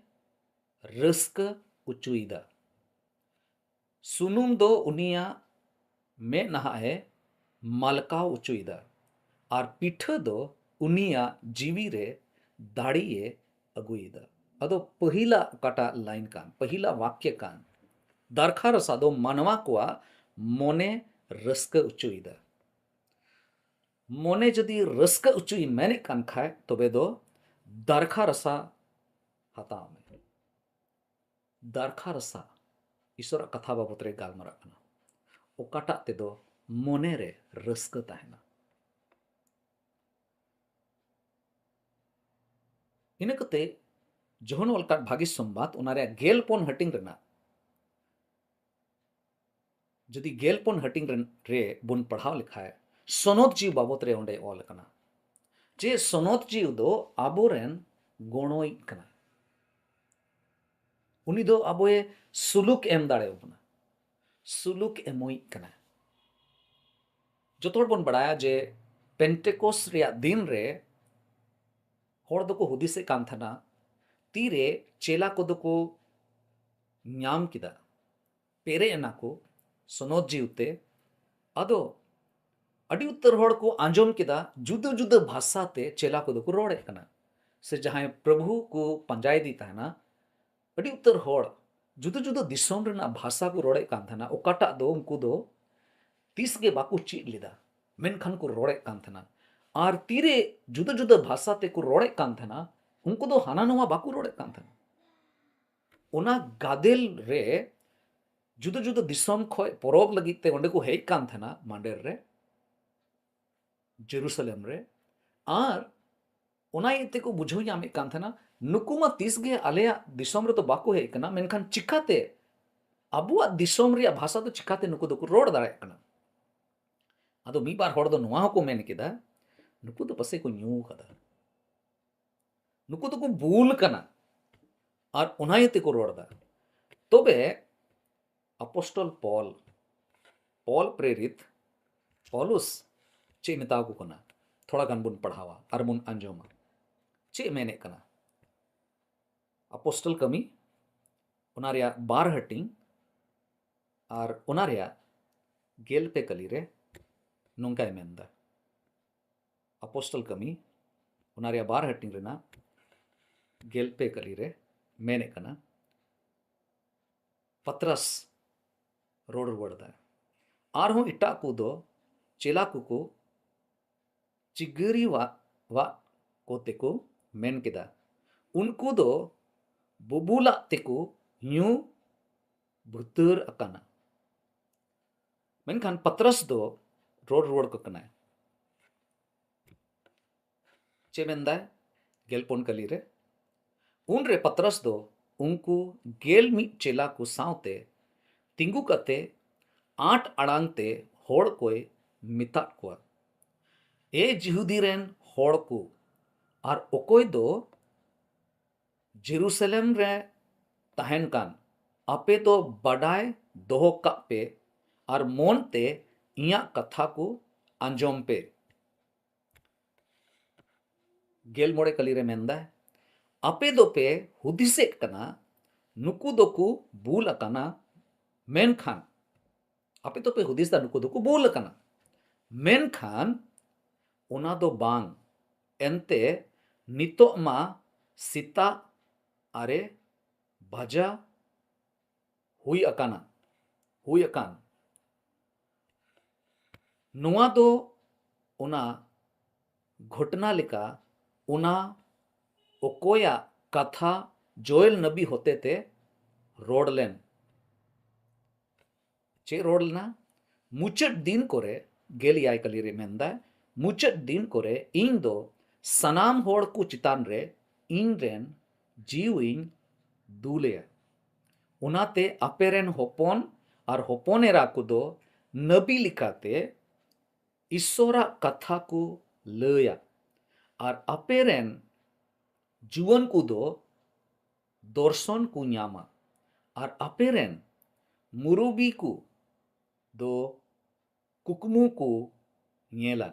ᱨᱟᱹᱥᱠᱟᱹ ᱚᱪᱚᱭᱮᱫᱟ᱾ ᱥᱩᱱᱩᱢ ᱫᱚ ᱩᱱᱤᱭᱟᱜ ᱢᱮᱫ ᱱᱟᱦᱟᱜ ᱮ ᱢᱟᱞᱠᱟᱣ ᱚᱪᱚᱭᱮᱫᱟ ᱟᱨ ᱯᱤᱴᱷᱟᱹ ᱫᱚ ᱩᱱᱤᱭᱟᱜ ᱡᱤᱣᱤ ᱨᱮ ᱫᱟᱲᱮᱭᱮ ᱟᱹᱜᱩᱭᱮᱫᱟ᱾ ᱟᱫᱚ ᱯᱟᱹᱦᱤᱞᱟᱜ ᱚᱠᱟᱴᱟᱜ ᱞᱟᱭᱤᱱ ᱠᱟᱱ, ᱯᱟᱹᱦᱤᱞᱟᱜ ᱣᱟᱠᱭᱚ ᱠᱟᱱ, ᱫᱟᱨᱠᱷᱟ ᱨᱟᱥᱟ ᱫᱚ ᱢᱟᱱᱣᱟ ᱠᱚᱣᱟᱜ ᱢᱚᱱᱮ ᱨᱟᱹᱥᱠᱟᱹ ᱚᱪᱚᱭᱮᱫᱟ᱾ ᱢᱚᱱᱮ ᱡᱩᱫᱤ ᱨᱟᱹᱥᱠᱟᱹ ᱚᱪᱚᱭ ᱢᱮᱱᱮᱫ ᱠᱟᱱ ᱠᱷᱟᱡ, ᱛᱚᱵᱮ ᱫᱚ ᱫᱟᱨᱠᱷᱟ ᱨᱟᱥᱟ ᱦᱟᱛᱟᱣ ᱢᱮ᱾ ᱫᱟᱨᱠᱷᱟ ᱨᱟᱥᱟ ᱤᱥᱚᱨᱟᱜ ᱠᱟᱛᱷᱟ ᱵᱟᱵᱚᱛ ᱨᱮ ᱜᱟᱞᱢᱟᱨᱟᱜ ᱠᱟᱱᱟ, ᱚᱠᱟᱴᱟᱜ ᱛᱮᱫᱚ ᱢᱚᱱᱮ ᱨᱮ ᱨᱟᱹᱥᱠᱟᱹ ᱛᱟᱦᱮᱱᱟ᱾ ᱤᱱᱟᱹ ᱠᱟᱛᱮ ᱡᱚᱦᱚᱱ ᱚᱞ ᱟᱠᱟᱫ ᱵᱷᱟᱹᱜᱤ ᱥᱚᱢᱵᱟᱫ, ᱚᱱᱟ ᱨᱮᱭᱟᱜ ᱜᱮᱞ ᱯᱩᱱ ᱦᱟᱹᱴᱤᱧ ᱨᱮᱱᱟᱜ ᱡᱩᱫᱤ ᱜᱮᱞ ᱯᱩᱱ ᱦᱟᱹᱴᱤᱧ ᱨᱮ, ᱨᱮ ᱵᱚᱱ ᱯᱟᱲᱦᱟᱣ ᱞᱮᱠᱷᱟᱡ, ᱥᱚᱱᱚᱛ ᱡᱤᱣᱤ ᱵᱟᱵᱚᱛ ᱨᱮ ᱚᱸᱰᱮ ᱚᱞ ᱟᱠᱟᱱᱟ ᱡᱮ ᱥᱚᱱᱚᱛ ᱡᱤᱣᱤ ᱫᱚ ᱟᱵᱚᱨᱮᱱ ᱜᱚᱲᱚᱭᱤᱡ ᱠᱟᱱᱟ᱾ ᱩᱱᱤ ᱫᱚ ᱟᱵᱚᱭ ᱥᱩᱞᱩᱠ ᱮᱢ ᱫᱟᱲᱮᱭᱟᱵᱚᱱᱟ, ᱥᱩᱞᱩᱠ ᱮᱢᱚᱭᱤᱡ ᱠᱟᱱᱟ᱾ ᱡᱚᱛᱚ ᱦᱚᱲ ᱵᱚᱱ ᱵᱟᱲᱟᱭᱟ ᱡᱮ ᱯᱮᱱᱴᱮᱠᱚᱥ ᱨᱮᱭᱟᱜ ᱫᱤᱱ ᱨᱮ ᱦᱚᱲ ᱫᱚᱠᱚ ᱦᱩᱫᱤᱥᱮᱫ ᱠᱟᱱ ᱛᱟᱦᱮᱱᱟ, ᱛᱤᱨᱮ ᱪᱮᱞᱟ ᱠᱚᱫᱚ ᱠᱚ ᱧᱟᱢ ᱠᱮᱫᱟ, ᱯᱮᱨᱮᱡ ᱮᱱᱟ ᱠᱚ ᱥᱚᱱᱚᱛ ᱡᱤᱣᱤᱛᱮ᱾ ᱟᱫᱚ ᱟᱹᱰᱤ ᱩᱛᱟᱹᱨ ᱦᱚᱲ ᱠᱚ ᱟᱸᱡᱚᱢ ᱠᱮᱫᱟ, ᱡᱩᱫᱟᱹ ᱡᱩᱫᱟᱹ ᱵᱷᱟᱥᱟ ᱛᱮ ᱪᱮᱞᱟ ᱠᱚᱫᱚ ᱠᱚ ᱨᱚᱲᱮᱫ ᱠᱟᱱᱟ, ᱥᱮ ᱡᱟᱦᱟᱸᱭ ᱯᱨᱚᱵᱷᱩ ᱠᱚ ᱯᱟᱸᱡᱟᱭᱮᱫᱮ ᱛᱟᱦᱮᱱᱟ᱾ ᱟᱹᱰᱤ ᱩᱛᱟᱹᱨ ᱦᱚᱲ ᱡᱩᱫᱟᱹ ᱡᱩᱫᱟᱹ ᱫᱤᱥᱚᱢ ᱨᱮᱱᱟᱜ ᱵᱷᱟᱥᱟ ᱠᱚ ᱨᱚᱲᱮᱫ ᱠᱟᱱ ᱛᱟᱦᱮᱱᱟ, ᱚᱠᱟᱴᱟᱜ ᱫᱚ ᱩᱱᱠᱩ ᱫᱚ ᱛᱤᱥ ᱜᱮ ᱵᱟᱠᱚ ᱪᱮᱫ ᱞᱮᱫᱟ, ᱢᱮᱱᱠᱷᱟᱱ ᱠᱚ ᱨᱚᱲᱮᱫ ᱠᱟᱱ ᱛᱟᱦᱮᱱᱟ᱾ ᱟᱨ ᱛᱤᱨᱮ ᱡᱩᱫᱟᱹ ᱡᱩᱫᱟᱹ ᱵᱷᱟᱥᱟ ᱛᱮᱠᱚ ᱨᱚᱲᱮᱫ ᱠᱟᱱ ᱛᱟᱦᱮᱱᱟ, ᱩᱱᱠᱩ ᱫᱚ ᱦᱟᱱᱟ ᱱᱚᱣᱟ ᱵᱟᱠᱚ ᱨᱚᱲᱮᱫ ᱠᱟᱱ ᱛᱟᱦᱮᱱᱟ᱾ ᱚᱱᱟ ᱜᱟᱫᱮᱞ ᱨᱮ ᱡᱩᱫᱟᱹ ᱡᱩᱫᱟᱹ ᱫᱤᱥᱚᱢ ᱠᱷᱚᱱ ᱯᱚᱨᱚᱵᱽ ᱞᱟᱹᱜᱤᱫ ᱛᱮ ᱚᱸᱰᱮ ᱠᱚ ᱦᱮᱡ ᱠᱟᱱ ᱛᱟᱦᱮᱱᱟ ᱢᱟᱱᱰᱮᱨ ᱨᱮ, ᱡᱮᱨᱩᱥᱟᱞᱮᱢ ᱨᱮ᱾ ᱟᱨ ᱚᱱᱟ ᱤᱭᱟᱹ ᱛᱮᱠᱚ ᱵᱩᱡᱷᱟᱹᱣ ᱧᱟᱢᱮᱫ ᱠᱟᱱ ᱛᱟᱦᱮᱱᱟ, ᱱᱩᱠᱩ ᱢᱟ ᱛᱤᱥ ᱜᱮ ᱟᱞᱮᱭᱟᱜ ᱫᱤᱥᱚᱢ ᱨᱮᱫᱚ ᱵᱟᱠᱚ ᱦᱮᱡ ᱠᱟᱱᱟ, ᱢᱮᱱᱠᱷᱟᱱ ᱪᱤᱠᱟᱛᱮ ᱟᱵᱚᱣᱟᱜ ᱫᱤᱥᱚᱢ ᱨᱮᱭᱟᱜ ᱵᱷᱟᱥᱟ ᱫᱚ ᱪᱤᱠᱟᱛᱮ ᱱᱩᱠᱩ ᱫᱚᱠᱚ ᱨᱚᱲ ᱫᱟᱲᱮᱭᱟᱜ ᱠᱟᱱᱟ? ᱟᱫᱚ ᱢᱤᱫ ᱵᱟᱨ ᱦᱚᱲ ᱫᱚ ᱱᱚᱣᱟ ᱦᱚᱸᱠᱚ ᱢᱮᱱ ᱠᱮᱫᱟ, ᱱᱩᱠᱩ ᱫᱚ ᱯᱟᱥᱮᱡ ᱠᱚ ᱧᱩ ᱠᱟᱫᱟ, ᱱᱩᱠᱩ ᱫᱚᱠᱚ ᱵᱩᱞ ᱠᱟᱱᱟ, ᱟᱨ ᱚᱱᱟ ᱤᱭᱟᱹ ᱛᱮᱠᱚ ᱨᱚᱲ ᱮᱫᱟ᱾ ᱛᱚᱵᱮ ᱟᱯᱚᱥᱴᱚᱞ ᱯᱚᱞ, ᱯᱚᱞ ᱯᱨᱮᱨᱤᱛ, ᱯᱚᱞᱩᱥ ᱪᱮᱫ ᱢᱮᱛᱟᱣ ᱠᱚ ᱠᱟᱱᱟ? ᱛᱷᱚᱲᱟ ᱜᱟᱱ ᱵᱚᱱ ᱯᱟᱲᱦᱟᱣᱟ ᱟᱨ ᱵᱚᱱ ᱟᱸᱡᱚᱢᱟ᱾ ᱪᱮᱫ ᱮ ᱢᱮᱱᱮᱫ ᱠᱟᱱᱟ? ᱟᱯᱚᱥᱴᱚᱞ ᱠᱟᱹᱢᱤ, ᱚᱱᱟ ᱨᱮᱭᱟᱜ ᱵᱟᱨ ᱦᱟᱹᱴᱤᱧ ᱟᱨ ᱚᱱᱟ ᱨᱮᱭᱟᱜ ᱜᱮᱞ ᱯᱮ ᱠᱟᱹᱞᱤ ᱨᱮ ᱱᱚᱝᱠᱟᱭ ᱢᱮᱱᱫᱟ᱾ ᱟᱯᱚᱥᱴᱚᱞ ᱠᱟᱹᱢᱤ, ᱚᱱᱟ ᱨᱮᱭᱟᱜ ᱵᱟᱨ ᱦᱟᱹᱴᱤᱧ ᱨᱮᱱᱟᱜ ᱜᱮᱞ ᱯᱮ ᱠᱟᱹᱞᱤ ᱨᱮ ᱢᱮᱱᱮᱫ ᱠᱟᱱᱟ, ᱯᱟᱛᱨᱟᱥ ᱨᱚᱲ ᱨᱩᱣᱟᱹᱲ ᱮᱫᱟ, ᱟᱨᱦᱚᱸ ᱮᱴᱟᱜ ᱠᱚᱫᱚ ᱪᱮᱞᱟ ᱠᱚᱠᱚ ᱪᱤᱜᱟᱹᱨᱤᱣᱟᱜ ᱣᱟᱜ ᱠᱚᱛᱮ ᱠᱚ ᱢᱮᱱ ᱠᱮᱫᱟ, ᱩᱱᱠᱩ ᱫᱚ ᱵᱩᱵᱩᱞᱟᱜ ᱛᱮᱠᱚ ᱧᱩ ᱵᱷᱩᱛᱟᱹᱨ ᱟᱠᱟᱱᱟ᱾ ᱢᱮᱱᱠᱷᱟᱱ ᱯᱟᱛᱨᱟᱥ ᱫᱚ ᱨᱚᱲ ᱨᱩᱣᱟᱹᱲ ᱠᱚ ᱠᱟᱱᱟᱭ᱾ ᱪᱮᱫ ᱢᱮᱱᱫᱟᱭ? ᱜᱮᱞ ᱯᱩᱱ ᱠᱟᱹᱞᱤ ᱨᱮ, ᱩᱱᱨᱮ ᱯᱟᱛᱨᱟᱥ ᱫᱚ ᱩᱱᱠᱩ ᱜᱮᱞ ᱢᱤᱫ ᱪᱮᱞᱟ ᱠᱚ ᱥᱟᱶᱛᱮ ᱛᱤᱸᱜᱩ ᱠᱟᱛᱮ ᱟᱸᱴ ᱟᱲᱟᱝ ᱛᱮ ᱦᱚᱲ ᱠᱚᱭ ᱢᱮᱛᱟᱫ ᱠᱚᱣᱟ, ᱮ ᱡᱤᱦᱩᱫᱤ ᱨᱮᱱ ᱦᱚᱲ ᱠᱚ, ᱟᱨ ᱚᱠᱚᱭ ᱫᱚ ᱡᱮᱨᱩᱥᱟᱞᱮᱢ ᱨᱮ ᱛᱟᱦᱮᱱ ᱠᱟᱱ, ᱟᱯᱮ ᱫᱚ ᱵᱟᱰᱟᱭ ᱫᱚᱦᱚ ᱠᱟᱜ ᱯᱮ ᱟᱨ ᱢᱚᱱ ᱛᱮ ᱤᱧᱟᱹᱜ ᱠᱟᱛᱷᱟ ᱠᱚ ᱟᱸᱡᱚᱢ ᱯᱮ᱾ ᱜᱮᱞ ᱢᱚᱬᱮ ᱠᱟᱹᱞᱤ ᱨᱮ ᱢᱮᱱᱫᱟᱭ, ᱟᱯᱮ ᱫᱚᱯᱮ ᱦᱩᱫᱤᱥᱮᱫ ᱠᱟᱱᱟ ᱱᱩᱠᱩ ᱫᱚᱠᱚ ᱵᱩᱞ ᱟᱠᱟᱱᱟ, ᱢᱮᱱᱠᱷᱟᱱ ᱟᱯᱮ ᱫᱚᱯᱮ ᱦᱩᱫᱤᱥ ᱫᱟ ᱱᱩᱠᱩ ᱫᱚᱠᱚ ᱵᱩᱞ ᱟᱠᱟᱱᱟ, ᱢᱮᱱᱠᱷᱟᱱ ᱚᱱᱟ ᱫᱚ ᱵᱟᱝ᱾ ᱮᱱᱛᱮ ᱱᱤᱛᱚᱜ ᱢᱟ ᱥᱮᱛᱟᱜ ᱟᱨᱮ ᱵᱟᱡᱟ ᱦᱩᱭ ᱟᱠᱟᱱᱟ, ᱦᱩᱭ ᱟᱠᱟᱱ᱾ ᱱᱚᱣᱟ ᱫᱚ ᱚᱱᱟ ᱜᱷᱚᱴᱱᱟ ᱞᱮᱠᱟ, ᱚᱱᱟ ᱚᱠᱚᱭᱟᱜ ᱠᱟᱛᱷᱟ ᱡᱳᱭᱮᱞ ᱱᱟᱵᱤ ᱦᱚᱛᱮᱛᱮ ᱨᱚᱲ ᱞᱮᱱ᱾ ᱪᱮᱫ ᱨᱚᱲ ᱞᱮᱱᱟ? ᱢᱩᱪᱟᱹᱫ ᱫᱤᱱ ᱠᱚᱨᱮ, ᱜᱮᱞ ᱮᱭᱟᱭ ᱠᱟᱹᱞᱤ ᱨᱮ ᱢᱮᱱᱫᱟᱭ, ᱢᱩᱪᱟᱹᱫ ᱫᱤᱱ ᱠᱚᱨᱮ ᱤᱧ ᱫᱚ ᱥᱟᱱᱟᱢ ᱦᱚᱲ ᱠᱚ ᱪᱮᱛᱟᱱ ᱨᱮ ᱤᱧ ᱨᱮᱱ ᱡᱤᱣᱤᱧ ᱫᱩᱞᱮᱭᱟ᱾ ᱚᱱᱟᱛᱮ ᱟᱯᱮ ᱨᱮᱱ ᱦᱚᱯᱚᱱ ᱟᱨ ᱦᱚᱯᱚᱱ ᱮᱨᱟ ᱠᱚᱫᱚ ᱱᱟᱵᱤ ᱞᱮᱠᱟᱛᱮ ᱤᱥᱥᱚᱨᱟᱜ ᱠᱟᱛᱷᱟ ᱠᱚ ᱞᱟᱹᱭᱟ, ᱟᱨ ᱟᱯᱮ ᱨᱮᱱ ᱡᱩᱣᱟᱹᱱ ᱠᱚᱫᱚ ᱫᱚᱨᱥᱚᱱ ᱠᱚ ᱧᱟᱢᱟ, ᱟᱨ ᱟᱯᱮ ᱨᱮᱱ ᱢᱩᱨᱩᱵᱤ ᱠᱚ ᱫᱚ ᱠᱩᱠᱢᱩ ᱠᱚ ᱧᱮᱞᱟ᱾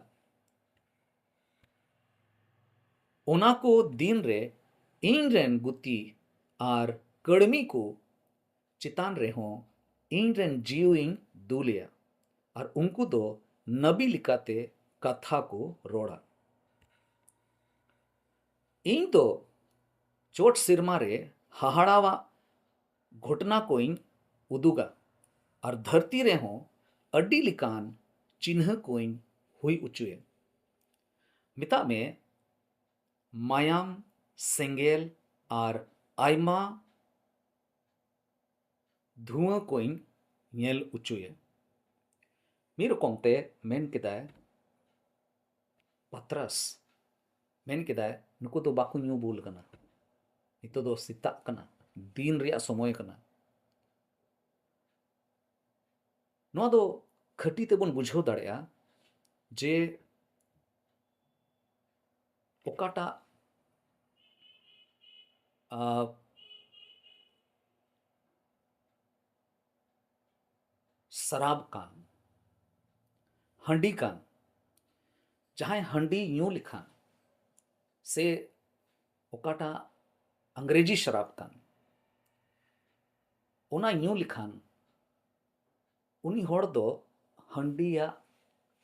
ᱚᱱᱟ ᱠᱚ ᱫᱤᱱ ᱨᱮ ᱤᱧ ᱨᱮᱱ ᱜᱩᱛᱤ ᱟᱨ ᱠᱟᱹᱲᱢᱤ ᱠᱚ ᱪᱮᱛᱟᱱ ᱨᱮᱦᱚᱸ ᱤᱧ ᱨᱮᱱ ᱡᱤᱣᱤᱧ ᱫᱩᱞᱮᱭᱟ, ᱟᱨ ᱩᱱᱠᱩ ᱫᱚ ᱱᱟᱵᱤ ᱞᱮᱠᱟᱛᱮ ᱠᱟᱛᱷᱟ ᱠᱚ ᱨᱚᱲᱟ᱾ ᱤᱧ ᱫᱚ ᱪᱚᱴ ᱥᱮᱨᱢᱟ ᱨᱮ ᱦᱟᱦᱟᱲᱟᱣᱟᱜ ᱜᱷᱚᱴᱱᱟ ᱠᱚᱧ ᱩᱫᱩᱜᱟ, ᱟᱨ ᱫᱷᱟᱹᱨᱛᱤ ᱨᱮᱦᱚᱸ ᱟᱹᱰᱤ ᱞᱮᱠᱟᱱ ᱪᱤᱱᱦᱟᱹ ᱠᱚᱧ ᱦᱩᱭ ᱚᱪᱚᱭᱟ᱾ ᱢᱮᱛᱟᱜ ᱢᱮ, ᱢᱟᱭᱟᱢ, ᱥᱮᱸᱜᱮᱞ ᱟᱨ ᱟᱭᱢᱟ ᱫᱷᱩᱣᱟᱹ ᱠᱚᱧ ᱧᱮᱞ ᱚᱪᱚᱭᱟ᱾ ᱢᱤᱫ ᱨᱚᱠᱚᱢ ᱛᱮ ᱢᱮᱱ ᱠᱮᱫᱟᱭ, ᱯᱟᱛᱨᱟᱥ ᱢᱮᱱ ᱠᱮᱫᱟᱭ, ᱱᱩᱠᱩ ᱫᱚ ᱵᱟᱠᱚ ᱧᱩ ᱵᱩᱞ ᱠᱟᱱᱟ᱾ ᱱᱤᱛᱚᱜ ᱫᱚ ᱥᱮᱛᱟᱜ ᱠᱟᱱᱟ, ᱫᱤᱱ ᱨᱮᱭᱟᱜ ᱥᱚᱢᱚᱭ ᱠᱟᱱᱟ᱾ ᱱᱚᱣᱟ ᱫᱚ ᱠᱷᱟᱹᱴᱤ ᱛᱮᱵᱚᱱ ᱵᱩᱡᱷᱟᱹᱣ ᱫᱟᱲᱮᱭᱟᱜᱼᱟ ᱡᱮ ᱚᱠᱟᱴᱟᱜ, ᱟ, ᱥᱟᱨᱟᱵ ᱠᱟᱱ, ᱦᱟᱺᱰᱤ ᱠᱟᱱ, ᱡᱟᱦᱟᱸᱭ ᱦᱟᱺᱰᱤ ᱧᱩ ᱞᱮᱠᱷᱟᱱ ᱥᱮ ᱚᱠᱟᱴᱟᱜ ᱟᱝᱨᱮᱡᱤ ᱥᱟᱨᱟᱯ ᱠᱟᱱ, ᱚᱱᱟ ᱧᱩ ᱞᱮᱠᱷᱟᱱ ᱩᱱᱤ ᱦᱚᱲ ᱫᱚ ᱦᱟᱺᱰᱤᱭᱟᱜ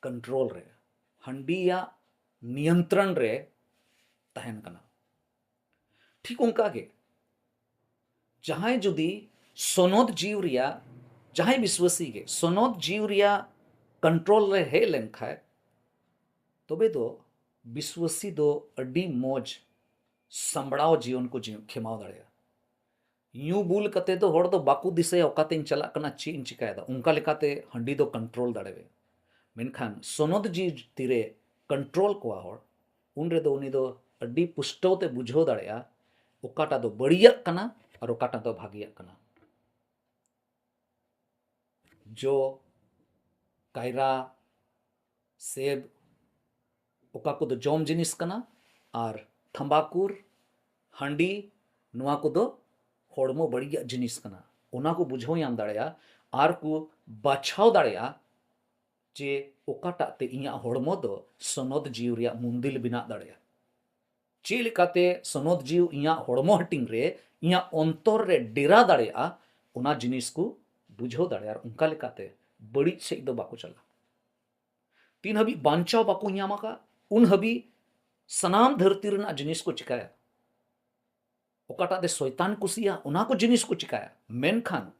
ᱠᱚᱱᱴᱨᱳᱞ ᱨᱮ, ᱦᱟᱺᱰᱤᱭᱟᱜ ᱱᱤᱭᱚᱱᱛᱨᱚᱱ ᱨᱮ ᱛᱟᱦᱮᱱ ᱠᱟᱱᱟ᱾ ᱴᱷᱤᱠ ᱚᱱᱠᱟ ᱜᱮ ᱡᱟᱦᱟᱸᱭ ᱡᱩᱫᱤ ᱥᱚᱱᱚᱛ ᱡᱤᱣᱤ ᱨᱮᱭᱟᱜ, ᱡᱟᱦᱟᱸᱭ ᱵᱤᱥᱣᱟᱹᱥᱤ ᱜᱮ ᱥᱚᱱᱚᱛ ᱡᱤᱣᱤ ᱨᱮᱭᱟᱜ ᱠᱚᱱᱴᱨᱳᱞ ᱨᱮ ᱦᱮᱡ ᱞᱮᱱᱠᱷᱟᱱ, ᱛᱚᱵᱮ ᱫᱚ ᱵᱤᱥᱣᱟᱹᱥᱤ ᱫᱚ ᱟᱹᱰᱤ ᱢᱚᱡᱽ ᱥᱟᱢᱵᱲᱟᱣ ᱡᱤᱭᱚᱱ ᱠᱚ ᱡᱤ-, ᱠᱷᱮᱢᱟᱣ ᱫᱟᱲᱮᱭᱟᱜᱼᱟ᱾ ᱧᱩ ᱵᱩᱞ ᱠᱟᱛᱮ ᱫᱚ ᱦᱚᱲ ᱫᱚ ᱵᱟᱠᱚ ᱫᱤᱥᱟᱹᱭᱟ ᱚᱠᱟᱛᱮᱧ ᱪᱟᱞᱟᱜ ᱠᱟᱱᱟ, ᱪᱮᱫ ᱤᱧ ᱪᱤᱠᱟᱭᱮᱫᱟ, ᱚᱱᱠᱟ ᱞᱮᱠᱟᱛᱮ ᱦᱟᱺᱰᱤ ᱫᱚ ᱠᱚᱱᱴᱨᱳᱞ ᱫᱟᱲᱮᱭᱟᱜᱼᱟ᱾ ᱢᱮᱱᱠᱷᱟᱱ ᱥᱚᱱᱚᱛ ᱡᱤᱣᱤ ᱛᱤᱨᱮ ᱠᱚᱱᱴᱨᱳᱞ ᱠᱚᱣᱟ ᱦᱚᱲ, ᱩᱱ ᱨᱮᱫᱚ ᱩᱱᱤ ᱫᱚ ᱟᱹᱰᱤ ᱯᱩᱥᱴᱟᱹᱣ ᱛᱮ ᱵᱩᱡᱷᱟᱹᱣ ᱫᱟᱲᱮᱭᱟᱜᱼᱟ ᱚᱠᱟᱴᱟᱜ ᱫᱚ ᱵᱟᱹᱲᱤᱡᱟᱜ ᱠᱟᱱᱟ ᱟᱨ ᱚᱠᱟᱴᱟᱜ ᱫᱚ ᱵᱷᱟᱜᱤᱭᱟᱜ ᱠᱟᱱᱟ᱾ ᱡᱚ, ᱠᱟᱭᱨᱟ, ᱥᱮᱵ, ᱚᱠᱟ ᱠᱚᱫᱚ ᱡᱚᱢ ᱡᱤᱱᱤᱥ ᱠᱟᱱᱟ, ᱟᱨ ᱛᱷᱟᱢᱵᱟᱠᱩᱨ, ᱦᱟᱺᱰᱤ, ᱱᱚᱣᱟ ᱠᱚᱫᱚ ᱦᱚᱲᱢᱚ ᱵᱟᱹᱲᱤᱡᱟᱜ ᱡᱤᱱᱤᱥ ᱠᱟᱱᱟ᱾ ᱚᱱᱟ ᱠᱚ ᱵᱩᱡᱷᱟᱹᱣ ᱧᱟᱢ ᱫᱟᱲᱮᱭᱟᱜᱼᱟ ᱟᱨ ᱠᱚ ᱵᱟᱪᱷᱟᱣ ᱫᱟᱲᱮᱭᱟᱜᱼᱟ ᱡᱮ ᱚᱠᱟᱴᱟᱜ ᱛᱮ ᱤᱧᱟᱹᱜ ᱦᱚᱲᱢᱚ ᱫᱚ ᱥᱚᱱᱚᱛ ᱡᱤᱣᱤ ᱨᱮᱭᱟᱜ ᱢᱚᱱᱫᱤᱞ ᱵᱮᱱᱟᱜ ᱫᱟᱲᱮᱭᱟᱜᱼᱟ᱾ ᱪᱮᱫ ᱞᱮᱠᱟᱛᱮ ᱥᱚᱱᱚᱛ ᱡᱤᱣᱤ ᱤᱧᱟᱹᱜ ᱦᱚᱲᱢᱚ ᱦᱟᱹᱴᱤᱧ ᱨᱮ, ᱤᱧᱟᱹᱜ ᱚᱱᱛᱚᱨ ᱨᱮ ᱰᱮᱨᱟ ᱫᱟᱲᱮᱭᱟᱜᱼᱟ, ᱚᱱᱟ ᱡᱤᱱᱤᱥ ᱠᱚ ᱵᱩᱡᱷᱟᱹᱣ ᱫᱟᱲᱮᱭᱟᱜᱼᱟ ᱟᱨ ᱚᱱᱠᱟ ᱞᱮᱠᱟᱛᱮ ᱵᱟᱹᱲᱤᱡ ᱥᱮᱫ ᱫᱚ ᱵᱟᱠᱚ ᱪᱟᱞᱟᱜᱼᱟ᱾ ᱛᱤᱱ ᱦᱟᱹᱵᱤᱡ ᱵᱟᱧᱪᱟᱣ ᱵᱟᱠᱚ ᱧᱟᱢ ᱟᱠᱟᱫ, ᱩᱱ ᱦᱟᱹᱵᱤᱡ ᱥᱟᱱᱟᱢ ᱫᱷᱟᱹᱨᱛᱤ ᱨᱮᱱᱟᱜ ᱡᱤᱱᱤᱥ ᱠᱚ ᱪᱤᱠᱟᱹᱭᱟ᱾ ᱚᱠᱟᱴᱟᱜ ᱫᱚ ᱥᱚᱭᱛᱟᱱ ᱠᱩᱥᱤᱭᱟᱜᱼᱟ, ᱚᱱᱟ ᱠᱚ ᱡᱤᱱᱤᱥ ᱠᱚ ᱪᱤᱠᱟᱹᱭᱟ᱾ ᱢᱮᱱᱠᱷᱟᱱ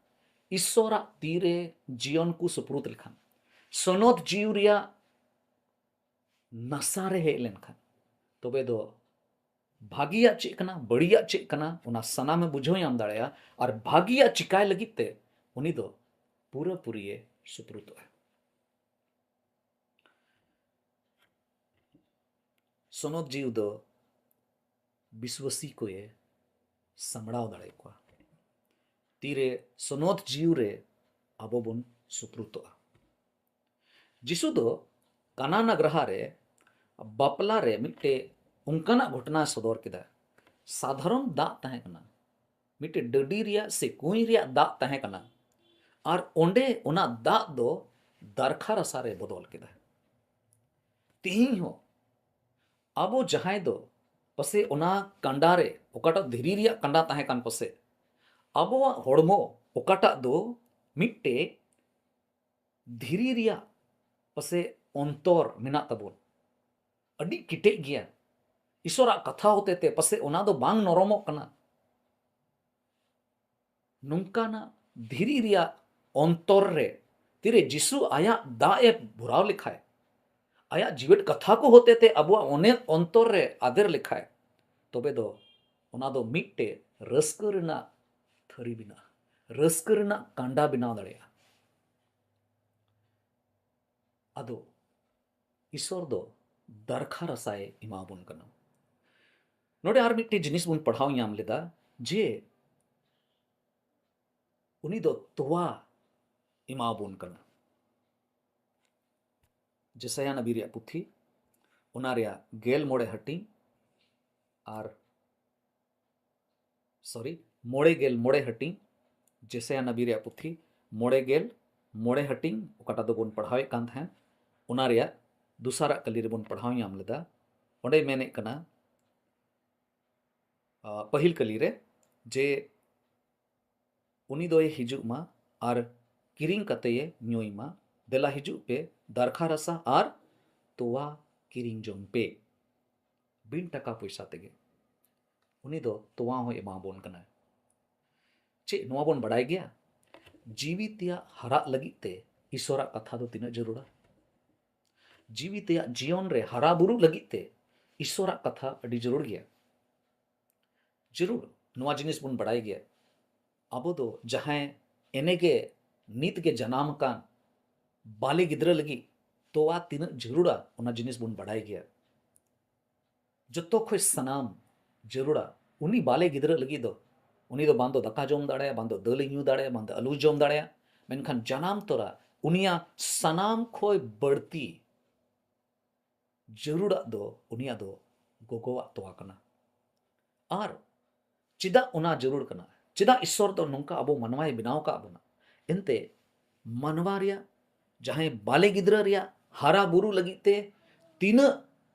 ᱤᱥᱥᱚᱨᱟᱜ ᱛᱤᱨᱮ ᱡᱤᱭᱚᱱ ᱠᱚ ᱥᱩᱯᱨᱩᱫ ᱞᱮᱠᱷᱟᱱ, ᱥᱚᱱᱚᱛ ᱡᱤᱣᱤ ᱨᱮᱭᱟᱜ ᱱᱟᱥᱟ ᱨᱮ ᱦᱮᱡ ᱞᱮᱱᱠᱷᱟᱱ, ᱛᱚᱵᱮ ᱫᱚ ᱵᱷᱟᱹᱜᱤᱭᱟᱜ ᱪᱮᱫ ᱠᱟᱱᱟ, ᱵᱟᱹᱲᱤᱡᱟᱜ ᱪᱮᱫ ᱠᱟᱱᱟ, ᱚᱱᱟ ᱥᱟᱱᱟᱢᱮ ᱵᱩᱡᱷᱟᱹᱣ ᱧᱟᱢ ᱫᱟᱲᱮᱭᱟᱜᱼᱟ᱾ ᱟᱨ ᱵᱷᱟᱹᱜᱤᱭᱟᱜ ᱪᱤᱠᱟᱭ ᱞᱟᱹᱜᱤᱫ ᱛᱮ ᱩᱱᱤ ᱫᱚ ᱯᱩᱨᱟᱹᱯᱩᱨᱤᱭᱮ ᱥᱩᱯᱨᱩᱛᱚᱜᱼᱟ᱾ ᱥᱚᱱᱚᱛ ᱡᱤᱣᱤ ᱫᱚ ᱵᱤᱥᱣᱟᱹᱥᱤ ᱠᱚᱭᱮ ᱥᱟᱢᱵᱲᱟᱣ ᱫᱟᱲᱮᱭᱟᱠᱚᱣᱟ᱾ ᱛᱤᱨᱮ ᱥᱚᱱᱚᱛ ᱡᱤᱣᱤ ᱨᱮ ᱟᱵᱚ ᱵᱚᱱ ᱥᱩᱯᱨᱩᱛᱚᱜᱼᱟ᱾ ᱡᱤᱥᱩ ᱫᱚ ᱠᱟᱱᱟ ᱱᱟᱜᱽᱨᱟᱦᱟ ᱨᱮ ᱵᱟᱯᱞᱟ ᱨᱮ ᱢᱤᱫᱴᱮᱡ ᱚᱱᱠᱟᱱᱟᱜ ᱜᱷᱚᱴᱚᱱᱟ ᱥᱚᱫᱚᱨ ᱠᱮᱫᱟ᱾ ᱥᱟᱫᱷᱟᱨᱚᱱ ᱫᱟᱜ ᱛᱟᱦᱮᱸ ᱠᱟᱱᱟ, ᱢᱤᱫᱴᱮᱡ ᱰᱟᱹᱰᱤ ᱨᱮᱭᱟᱜ ᱥᱮ ᱠᱩᱸᱧ ᱨᱮᱭᱟᱜ ᱫᱟᱜ ᱛᱟᱦᱮᱸ ᱠᱟᱱᱟ, ᱟᱨ ᱚᱸᱰᱮ ᱚᱱᱟ ᱫᱟᱜ ᱫᱚ ᱫᱟᱨᱠᱷᱟ ᱨᱟᱥᱟ ᱨᱮ ᱵᱚᱫᱚᱞ ᱠᱮᱫᱟ᱾ ᱛᱮᱦᱮᱧ ᱦᱚᱸ ᱟᱵᱚ ᱡᱟᱦᱟᱸᱭ ᱫᱚ ᱯᱟᱥᱮ ᱚᱱᱟ ᱠᱟᱸᱰᱟ ᱨᱮ, ᱚᱠᱟᱴᱟᱜ ᱫᱷᱤᱨᱤ ᱨᱮᱭᱟᱜ ᱠᱟᱸᱰᱟ ᱛᱟᱦᱮᱸ ᱠᱟᱱ ᱯᱟᱥᱮ, ᱟᱵᱚᱣᱟᱜ ᱦᱚᱲᱢᱚ ᱚᱠᱟᱴᱟᱜ ᱫᱚ ᱢᱤᱫᱴᱮᱡ ᱫᱷᱤᱨᱤ ᱨᱮᱭᱟᱜ ᱯᱟᱥᱮ ᱚᱱᱛᱚᱨ ᱢᱮᱱᱟᱜ ᱛᱟᱵᱚᱱ, ᱟᱹᱰᱤ ᱠᱮᱴᱮᱡ ᱜᱮᱭᱟ᱾ ᱤᱥᱚᱨᱟᱜ ᱠᱟᱛᱷᱟ ᱦᱚᱛᱮ ᱛᱮ ᱯᱟᱥᱮ ᱚᱱᱟ ᱫᱚ ᱵᱟᱝ ᱱᱚᱨᱚᱢᱚᱜ ᱠᱟᱱᱟ᱾ ᱱᱚᱝᱠᱟᱱᱟᱜ ᱫᱷᱤᱨᱤ ᱨᱮᱭᱟᱜ ᱚᱱᱛᱚᱨ ᱨᱮ ᱛᱤᱨᱮ ᱡᱤᱥᱩ ᱟᱭᱟᱜ ᱫᱟᱜ ᱮ ᱵᱷᱚᱨᱟᱣ ᱞᱮᱠᱷᱟᱡ, ᱟᱭᱟᱜ ᱡᱤᱣᱮᱫ ᱠᱟᱛᱷᱟ ᱠᱚ ᱦᱚᱛᱮ ᱛᱮ ᱟᱵᱚᱣᱟᱜ ᱚᱱᱮ ᱚᱱᱛᱚᱨ ᱨᱮ ᱟᱫᱮᱨ ᱞᱮᱠᱷᱟᱡ, ᱛᱚᱵᱮ ᱫᱚ ᱚᱱᱟ ᱫᱚ ᱢᱤᱫᱴᱮᱡ ᱨᱟᱹᱥᱠᱟᱹ ᱨᱮᱱᱟᱜ ᱛᱷᱟᱹᱨᱤ ᱵᱮᱱᱟᱜᱼᱟ, ᱨᱟᱹᱥᱠᱟᱹ ᱨᱮᱱᱟᱜ ᱠᱟᱸᱰᱟ ᱵᱮᱱᱟᱣ ᱫᱟᱲᱮᱭᱟᱜᱼᱟ᱾ ᱟᱫᱚ ᱤᱥᱚᱨ ᱫᱚ ᱫᱟᱨᱠᱷᱟ ᱨᱟᱥᱟᱭ ᱮᱢᱟᱵᱚᱱ ᱠᱟᱱᱟ᱾ ᱱᱚᱰᱮ ᱟᱨ ᱢᱤᱫᱴᱮᱡ ᱡᱤᱱᱤᱥ ᱵᱚᱱ ᱯᱟᱲᱦᱟᱣ ᱧᱟᱢ ᱞᱮᱫᱟ ᱡᱮ ᱩᱱᱤ ᱫᱚ ᱛᱚᱣᱟ ᱮᱢᱟᱵᱚᱱ ᱠᱟᱱᱟ᱾ ᱡᱮᱥᱟᱭᱟ ᱱᱟᱵᱤ ᱨᱮᱭᱟᱜ ᱯᱩᱛᱷᱤ, ᱚᱱᱟ ᱨᱮᱭᱟᱜ ᱜᱮᱞ ᱢᱚᱬᱮ ᱦᱟᱹᱴᱤᱧ ᱟᱨ, ᱥᱚᱨᱤ, ᱢᱚᱬᱮ ᱜᱮᱞ ᱢᱚᱬᱮ ᱦᱟᱹᱴᱤᱧ, ᱡᱮᱥᱟᱭᱟ ᱱᱟᱵᱤ ᱨᱮᱭᱟᱜ ᱯᱩᱛᱷᱤ ᱢᱚᱬᱮ ᱜᱮᱞ ᱢᱚᱬᱮ ᱦᱟᱹᱴᱤᱧ, ᱚᱠᱟᱴᱟᱜ ᱫᱚᱵᱚᱱ ᱯᱟᱲᱦᱟᱣᱮᱫ ᱠᱟᱱ ᱛᱟᱦᱮᱸᱫ, ᱚᱱᱟ ᱨᱮᱭᱟᱜ ᱫᱚᱥᱟᱨᱟᱜ ᱠᱟᱹᱞᱤ ᱨᱮᱵᱚᱱ ᱯᱟᱲᱦᱟᱣ ᱧᱟᱢ ᱞᱮᱫᱟ᱾ ᱚᱸᱰᱮ ᱢᱮᱱᱮᱫ ᱠᱟᱱᱟ, ᱟ, ᱯᱟᱹᱦᱤᱞ ᱠᱟᱹᱞᱤ ᱨᱮ, ᱡᱮ ᱩᱱᱤ ᱫᱚᱭ ᱦᱤᱡᱩᱜ ᱢᱟ ᱟᱨ ᱠᱤᱨᱤᱧ ᱠᱟᱛᱮᱭ ᱧᱩᱭ ᱢᱟ᱾ ᱫᱮᱞᱟ ᱦᱤᱡᱩᱜ ᱯᱮ, ᱫᱟᱨᱠᱷᱟ ᱨᱟᱥᱟ ᱟᱨ ᱛᱚᱣᱟ ᱠᱤᱨᱤᱧ ᱡᱚᱝ ᱯᱮ᱾ ᱵᱤᱱ ᱴᱟᱠᱟ ᱯᱚᱭᱥᱟ ᱛᱮᱜᱮ ᱩᱱᱤ ᱫᱚ ᱛᱚᱣᱟ ᱦᱚᱸᱭ ᱮᱢᱟᱵᱚᱱ ᱠᱟᱱᱟ᱾ ᱪᱮᱫ ᱱᱚᱣᱟ ᱵᱚᱱ ᱵᱟᱰᱟᱭ ᱜᱮᱭᱟ? ᱡᱤᱣᱤ ᱛᱮᱭᱟᱜ ᱦᱟᱨᱟᱜ ᱞᱟᱹᱜᱤᱫ ᱛᱮ ᱤᱥᱚᱨᱟᱜ ᱠᱟᱛᱷᱟ ᱫᱚ ᱛᱤᱱᱟᱹᱜ ᱡᱟᱹᱨᱩᱲᱟ? ᱡᱤᱣᱤ ᱛᱮᱭᱟᱜ ᱡᱤᱭᱚᱱ ᱨᱮ ᱦᱟᱨᱟ ᱵᱩᱨᱩᱜ ᱞᱟᱹᱜᱤᱫ ᱛᱮ ᱤᱥᱚᱨᱟᱜ ᱠᱟᱛᱷᱟ ᱟᱹᱰᱤ ᱡᱟᱹᱨᱩᱲ ᱜᱮᱭᱟ᱾ ᱡᱟᱹᱨᱩᱲ ᱱᱚᱣᱟ ᱡᱤᱱᱤᱥ ᱵᱚᱱ ᱵᱟᱰᱟᱭ ᱜᱮᱭᱟ᱾ ᱟᱵᱚ ᱫᱚ ᱡᱟᱦᱟᱸᱭ ᱮᱱᱮᱜᱮ ᱱᱤᱛ ᱜᱮ ᱡᱟᱱᱟᱢ ᱟᱠᱟᱱ ᱵᱟᱞᱮ ᱜᱤᱫᱽᱨᱟᱹ ᱞᱟᱹᱜᱤᱫ ᱛᱚᱣᱟ ᱛᱤᱱᱟᱹᱜ ᱡᱟᱹᱨᱩᱲᱟ, ᱚᱱᱟ ᱡᱤᱱᱤᱥ ᱵᱚᱱ ᱵᱟᱰᱟᱭ ᱜᱮᱭᱟ᱾ ᱡᱚᱛᱚ ᱠᱷᱚᱡ ᱥᱟᱱᱟᱢ ᱡᱟᱹᱨᱩᱲᱟ ᱩᱱᱤ ᱵᱟᱞᱮ ᱜᱤᱫᱽᱨᱟᱹ ᱞᱟᱹᱜᱤᱫ ᱫᱚ, ᱩᱱᱤ ᱫᱚ ᱵᱟᱝ ᱫᱚ ᱫᱟᱠᱟ ᱡᱚᱢ ᱫᱟᱲᱮᱭᱟᱜᱼᱟ, ᱵᱟᱝ ᱫᱚ ᱫᱟᱹᱞᱮ ᱧᱩ ᱫᱟᱲᱮᱭᱟᱜᱼᱟ, ᱵᱟᱝ ᱫᱚ ᱟᱹᱞᱩ ᱡᱚᱢ ᱫᱟᱲᱮᱭᱟᱜᱼᱟ᱾ ᱢᱮᱱᱠᱷᱟᱱ ᱡᱟᱱᱟᱢ ᱛᱚᱨᱟ ᱩᱱᱤᱭᱟᱜ ᱥᱟᱱᱟᱢ ᱠᱷᱚᱡ ᱵᱟᱹᱲᱛᱤ ᱡᱟᱹᱨᱩᱲᱟᱜ ᱫᱚ ᱩᱱᱤᱭᱟᱜ ᱫᱚ ᱜᱚᱜᱚᱣᱟᱜ ᱛᱚᱣᱟ ᱠᱟᱱᱟ᱾ ᱟᱨ ᱪᱮᱫᱟᱜ ᱚᱱᱟ ᱡᱟᱹᱨᱩᱲ ᱠᱟᱱᱟ? ᱪᱮᱫᱟᱜ ᱤᱥᱥᱚᱨ ᱫᱚ ᱱᱚᱝᱠᱟ ᱟᱵᱚ ᱢᱟᱱᱣᱟᱭ ᱵᱮᱱᱟᱣ ᱟᱠᱟᱫ ᱵᱚᱱᱟ? ᱮᱱᱛᱮ ᱢᱟᱱᱣᱟ ᱨᱮᱭᱟᱜ, ᱡᱟᱦᱟᱸᱭ ᱵᱟᱞᱮ ᱜᱤᱫᱽᱨᱟᱹ ᱨᱮᱭᱟᱜ ᱦᱟᱨᱟ ᱵᱩᱨᱩ ᱞᱟᱹᱜᱤᱫ ᱛᱮ ᱛᱤᱱᱟᱹᱜ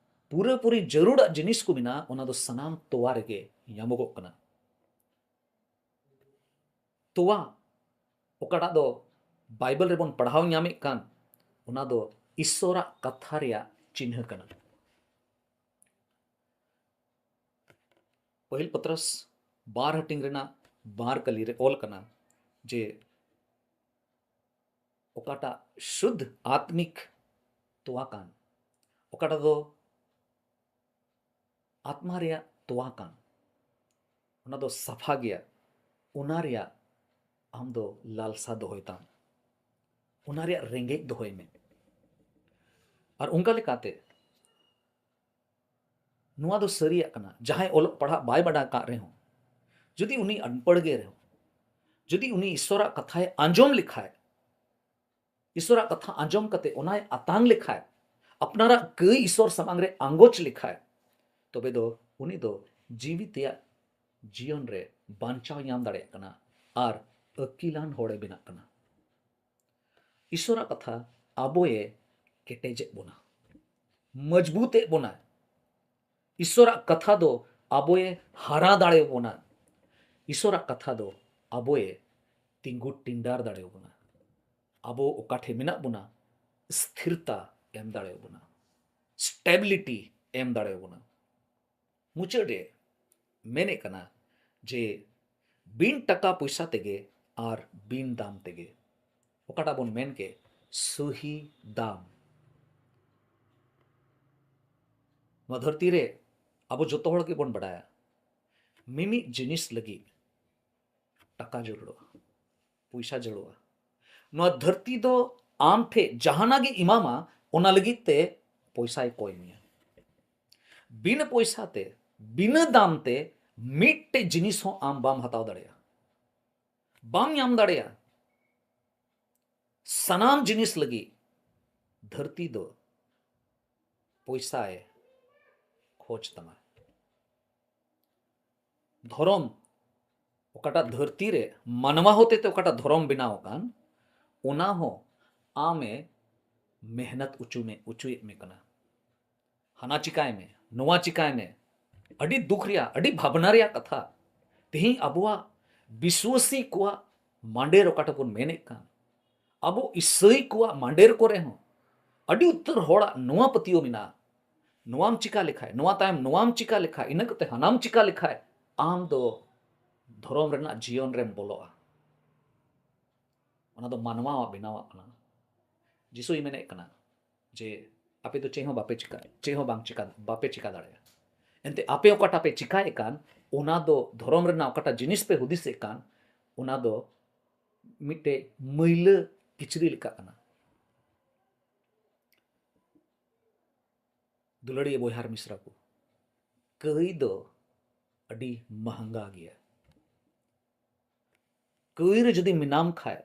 ᱯᱩᱨᱟᱹᱯᱩᱨᱤ ᱡᱟᱹᱨᱩᱲᱟᱜ ᱡᱤᱱᱤᱥ ᱠᱚ ᱢᱮᱱᱟᱜᱼᱟ, ᱚᱱᱟ ᱫᱚ ᱥᱟᱱᱟᱢ ᱛᱚᱣᱟ ᱨᱮᱜᱮ ᱧᱟᱢᱚᱜᱚᱜ ᱠᱟᱱᱟ᱾ ᱛᱚᱣᱟ, ᱚᱠᱟᱴᱟᱜ ᱫᱚ ᱵᱟᱭᱵᱮᱞ ᱨᱮᱵᱚᱱ ᱯᱟᱲᱦᱟᱣ ᱧᱟᱢᱮᱫ ᱠᱟᱱ, ᱚᱱᱟ ᱫᱚ ᱤᱥᱥᱚᱨᱟᱜ ᱠᱟᱛᱷᱟ ᱨᱮᱭᱟᱜ ᱪᱤᱱᱦᱟᱹ ᱠᱟᱱᱟ᱾ ᱯᱟᱹᱦᱤᱞ ᱯᱚᱛᱨᱚᱥ ᱵᱟᱨ ᱦᱟᱹᱴᱤᱧ ᱨᱮᱱᱟᱜ ᱵᱟᱨ ᱠᱟᱹᱞᱤ ᱨᱮ ᱚᱞ ᱠᱟᱱᱟ ᱡᱮ ᱚᱠᱟᱴᱟᱜ ᱥᱩᱫᱽᱫᱷ ᱟᱛᱢᱤᱠ ᱛᱚᱣᱟ ᱠᱟᱱ, ᱚᱠᱟᱴᱟᱜ ᱫᱚ ᱟᱛᱢᱟ ᱨᱮᱭᱟᱜ ᱛᱚᱣᱟ ᱠᱟᱱ, ᱚᱱᱟ ᱫᱚ ᱥᱟᱯᱷᱟ ᱜᱮᱭᱟ, ᱚᱱᱟ ᱨᱮᱭᱟᱜ ᱟᱢ ᱫᱚ ᱞᱟᱞᱥᱟ ᱫᱚᱦᱚᱭ ᱛᱟᱢ, ᱚᱱᱟ ᱨᱮᱭᱟᱜ ᱨᱮᱸᱜᱮᱡ ᱫᱚᱦᱚᱭ ᱢᱮ᱾ ᱟᱨ ᱚᱱᱠᱟ ᱞᱮᱠᱟᱛᱮ ᱱᱚᱣᱟ ᱫᱚ ᱥᱟᱹᱨᱤᱭᱟᱜ ᱠᱟᱱᱟ, ᱡᱟᱦᱟᱸᱭ ᱚᱞᱚᱜ ᱯᱟᱲᱦᱟᱜ ᱵᱟᱭ ᱵᱟᱰᱟᱭ ᱠᱟᱜ ᱨᱮᱦᱚᱸ, ᱡᱩᱫᱤ ᱩᱱᱤ ᱟᱱᱯᱟᱲ ᱜᱮ ᱨᱮᱦᱚᱸ, ᱡᱩᱫᱤ ᱩᱱᱤ ᱤᱥᱥᱚᱨᱟᱜ ᱠᱟᱛᱷᱟᱭ ᱟᱸᱡᱚᱢ ᱞᱮᱠᱷᱟᱡ, ᱤᱥᱥᱚᱨᱟᱜ ᱠᱟᱛᱷᱟ ᱟᱸᱡᱚᱢ ᱠᱟᱛᱮ ᱚᱱᱟᱭ ᱟᱛᱟᱝ ᱞᱮᱠᱷᱟᱡ, ᱟᱯᱱᱟᱨᱟᱜ ᱠᱟᱹᱭ ᱤᱥᱥᱚᱨ ᱥᱟᱢᱟᱝ ᱨᱮ ᱟᱸᱜᱚᱪ ᱞᱮᱠᱷᱟᱡ, ᱛᱚᱵᱮ ᱫᱚ ᱩᱱᱤ ᱫᱚ ᱡᱤᱣᱤ ᱛᱮᱭᱟᱜ ᱡᱤᱭᱚᱱ ᱨᱮ ᱵᱟᱧᱪᱟᱣ ᱧᱟᱢ ᱫᱟᱲᱮᱭᱟᱜ ᱠᱟᱱᱟ ᱟᱨ ᱟᱹᱠᱤᱞᱟᱱ ᱦᱚᱲᱮ ᱵᱮᱱᱟᱜ ᱠᱟᱱᱟ᱾ ᱤᱥᱥᱚᱨᱟᱜ ᱠᱟᱛᱷᱟ ᱟᱵᱚᱭᱮ ᱠᱮᱴᱮᱡᱮᱫ ᱵᱚᱱᱟ, ᱢᱚᱡᱽᱵᱩᱛᱮᱫ ᱵᱚᱱᱟ᱾ ᱤᱥᱥᱚᱨᱟᱜ ᱠᱟᱛᱷᱟ ᱫᱚ ᱟᱵᱚᱭᱮ ᱦᱟᱨᱟ ᱫᱟᱲᱮᱭᱟᱵᱚᱱᱟ᱾ ᱤᱥᱥᱚᱨᱟᱜ ᱠᱟᱛᱷᱟ ᱫᱚ ᱟᱵᱚᱭᱮ ᱛᱤᱸᱜᱩ ᱴᱤᱸᱰᱟᱨ ᱫᱟᱲᱮᱭᱟᱵᱚᱱᱟ᱾ ᱟᱵᱚ ᱚᱠᱟ ᱴᱷᱮᱱ ᱢᱮᱱᱟᱜ ᱵᱚᱱᱟ, ᱥᱛᱷᱤᱨᱛᱟ ᱮᱢ ᱫᱟᱲᱮᱭᱟᱵᱚᱱᱟ, ᱥᱴᱮᱵᱤᱞᱤᱴᱤ ᱮᱢ ᱫᱟᱲᱮᱭᱟᱵᱚᱱᱟ᱾ ᱢᱩᱪᱟᱹᱫ ᱨᱮ ᱢᱮᱱᱮᱫ ᱠᱟᱱᱟ ᱡᱮ ᱵᱤᱱ ᱴᱟᱠᱟ ᱯᱚᱭᱥᱟ ᱛᱮᱜᱮ ᱟᱨ ᱵᱤᱱ ᱫᱟᱢ ᱛᱮᱜᱮ, ᱚᱠᱟᱴᱟᱜ ᱵᱚᱱ ᱢᱮᱱ ᱠᱮᱫ ᱥᱩᱦᱤ ᱫᱟᱢ᱾ ᱱᱚᱣᱟ ᱫᱷᱟᱹᱨᱛᱤ ᱨᱮ ᱟᱵᱚ ᱡᱚᱛᱚ ᱦᱚᱲ ᱜᱮᱵᱚᱱ ᱵᱟᱰᱟᱭᱟ, ᱢᱤᱢᱤᱫ ᱡᱤᱱᱤᱥ ᱞᱟᱹᱜᱤᱫ ᱴᱟᱠᱟ ᱡᱟᱹᱨᱩᱲᱚᱜᱼᱟ, ᱯᱚᱭᱥᱟ ᱡᱟᱹᱨᱩᱲᱚᱜᱼᱟ᱾ ᱱᱚᱣᱟ ᱫᱷᱟᱹᱨᱛᱤ ᱫᱚ ᱟᱢ ᱴᱷᱮᱱ ᱡᱟᱦᱟᱱᱟᱜ ᱜᱮ ᱮᱢᱟᱢᱟ, ᱚᱱᱟ ᱞᱟᱹᱜᱤᱫ ᱛᱮ ᱯᱚᱭᱥᱟᱭ ᱠᱚᱭ ᱢᱮᱭᱟ᱾ ᱵᱤᱱᱟᱹ ᱯᱚᱭᱥᱟ ᱛᱮ, ᱵᱤᱱᱟᱹ ᱫᱟᱢ ᱛᱮ ᱢᱤᱫᱴᱮᱡ ᱡᱤᱱᱤᱥ ᱦᱚᱸ ᱟᱢ ᱵᱟᱢ ᱦᱟᱛᱟᱣ ᱫᱟᱲᱮᱭᱟᱜᱼᱟ, ᱵᱟᱢ ᱧᱟᱢ ᱫᱟᱲᱮᱭᱟᱜᱼᱟ᱾ ᱥᱟᱱᱟᱢ ᱡᱤᱱᱤᱥ ᱞᱟᱹᱜᱤᱫ ᱫᱷᱟᱹᱨᱛᱤ ᱫᱚ ᱯᱚᱭᱥᱟᱭ ᱠᱷᱚᱡᱽ ᱛᱟᱢᱟ᱾ ᱫᱷᱚᱨᱚᱢ, ᱚᱠᱟᱴᱟᱜ ᱫᱷᱟᱹᱨᱛᱤ ᱨᱮ ᱢᱟᱱᱣᱟ ᱦᱚᱛᱮᱛᱮ ᱚᱠᱟᱴᱟᱜ ᱫᱷᱚᱨᱚᱢ ᱵᱮᱱᱟᱣ ᱟᱠᱟᱱ, ᱚᱱᱟ ᱦᱚᱸ ᱟᱢᱮ ᱢᱮᱦᱱᱚᱛ ᱚᱪᱚ ᱢᱮ, ᱚᱪᱚᱭᱮᱫ ᱢᱮ ᱠᱟᱱᱟ᱾ ᱦᱟᱱᱟ ᱪᱤᱠᱟᱭ ᱢᱮ, ᱱᱚᱣᱟ ᱪᱤᱠᱟᱭ ᱢᱮ᱾ ᱟᱹᱰᱤ ᱫᱩᱠ ᱨᱮᱭᱟᱜ, ᱟᱹᱰᱤ ᱵᱷᱟᱵᱽᱱᱟ ᱨᱮᱭᱟᱜ ᱠᱟᱛᱷᱟ᱾ ᱛᱮᱦᱮᱧ ᱟᱵᱚᱣᱟᱜ ᱵᱤᱥᱣᱟᱹᱥᱤ ᱠᱚᱣᱟᱜ ᱢᱟᱸᱰᱮᱨ ᱚᱠᱟᱴᱟᱜ ᱵᱚᱱ ᱢᱮᱱᱮᱫ ᱠᱟᱱ, ᱟᱵᱚ ᱤᱥᱟᱹᱭ ᱠᱚᱣᱟᱜ ᱢᱟᱸᱰᱮᱨ ᱠᱚᱨᱮ ᱦᱚᱸ ᱟᱹᱰᱤ ᱩᱛᱟᱹᱨ ᱦᱚᱲᱟᱜ ᱱᱚᱣᱟ ᱯᱟᱹᱛᱭᱟᱹᱣ ᱢᱮᱱᱟᱜᱼᱟ, ᱱᱚᱣᱟᱢ ᱪᱤᱠᱟ ᱞᱮᱠᱷᱟᱡ, ᱱᱚᱣᱟ ᱛᱟᱭᱚᱢ ᱱᱚᱣᱟᱢ ᱪᱤᱠᱟ ᱞᱮᱠᱷᱟᱡ, ᱤᱱᱟᱹ ᱠᱟᱛᱮ ᱦᱟᱱᱟᱢ ᱪᱤᱠᱟ ᱞᱮᱠᱷᱟᱡ, ᱟᱢ ᱫᱚ ᱫᱷᱚᱨᱚᱢ ᱨᱮᱱᱟᱜ ᱡᱤᱭᱚᱱ ᱨᱮᱢ ᱵᱚᱞᱚᱜᱼᱟ᱾ ᱚᱱᱟ ᱫᱚ ᱢᱟᱱᱣᱟᱣᱟᱜ ᱵᱮᱱᱟᱣᱟᱜ ᱠᱟᱱᱟ᱾ ᱡᱤᱥᱩᱭ ᱢᱮᱱᱮᱫ ᱠᱟᱱᱟ ᱡᱮ ᱟᱯᱮ ᱫᱚ ᱪᱮᱫ ᱦᱚᱸ ᱵᱟᱯᱮ ᱪᱤᱠᱟ, ᱪᱮᱫ ᱦᱚᱸ ᱵᱟᱝ ᱪᱤᱠᱟ, ᱵᱟᱯᱮ ᱪᱤᱠᱟ ᱫᱟᱲᱮᱭᱟᱜᱼᱟ᱾ ᱮᱱᱛᱮ ᱟᱯᱮ ᱚᱠᱟᱴᱟᱜ ᱯᱮ ᱪᱤᱠᱟᱭᱮᱫ ᱠᱟᱱ, ᱚᱱᱟ ᱫᱚ ᱫᱷᱚᱨᱚᱢ ᱨᱮᱱᱟᱜ ᱚᱠᱟᱴᱟᱜ ᱡᱤᱱᱤᱥ ᱯᱮ ᱦᱩᱫᱤᱥᱮᱫ ᱠᱟᱱ, ᱚᱱᱟ ᱫᱚ ᱢᱤᱫᱴᱮᱡ ᱢᱟᱹᱭᱞᱟᱹ ᱠᱤᱪᱨᱤᱡ ᱞᱮᱠᱟ ᱠᱟᱱᱟ᱾ ᱫᱩᱞᱟᱹᱲᱤᱭᱟᱹ ᱵᱚᱭᱦᱟ ᱟᱨ ᱢᱤᱥᱨᱟ ᱠᱚ, ᱠᱟᱹᱭ ᱫᱚ ᱟᱹᱰᱤ ᱢᱟᱦᱟᱝᱜᱟ ᱜᱮᱭᱟ᱾ ᱠᱟᱹᱭ ᱨᱮ ᱡᱩᱫᱤ ᱢᱮᱱᱟᱢ ᱠᱷᱟᱡ,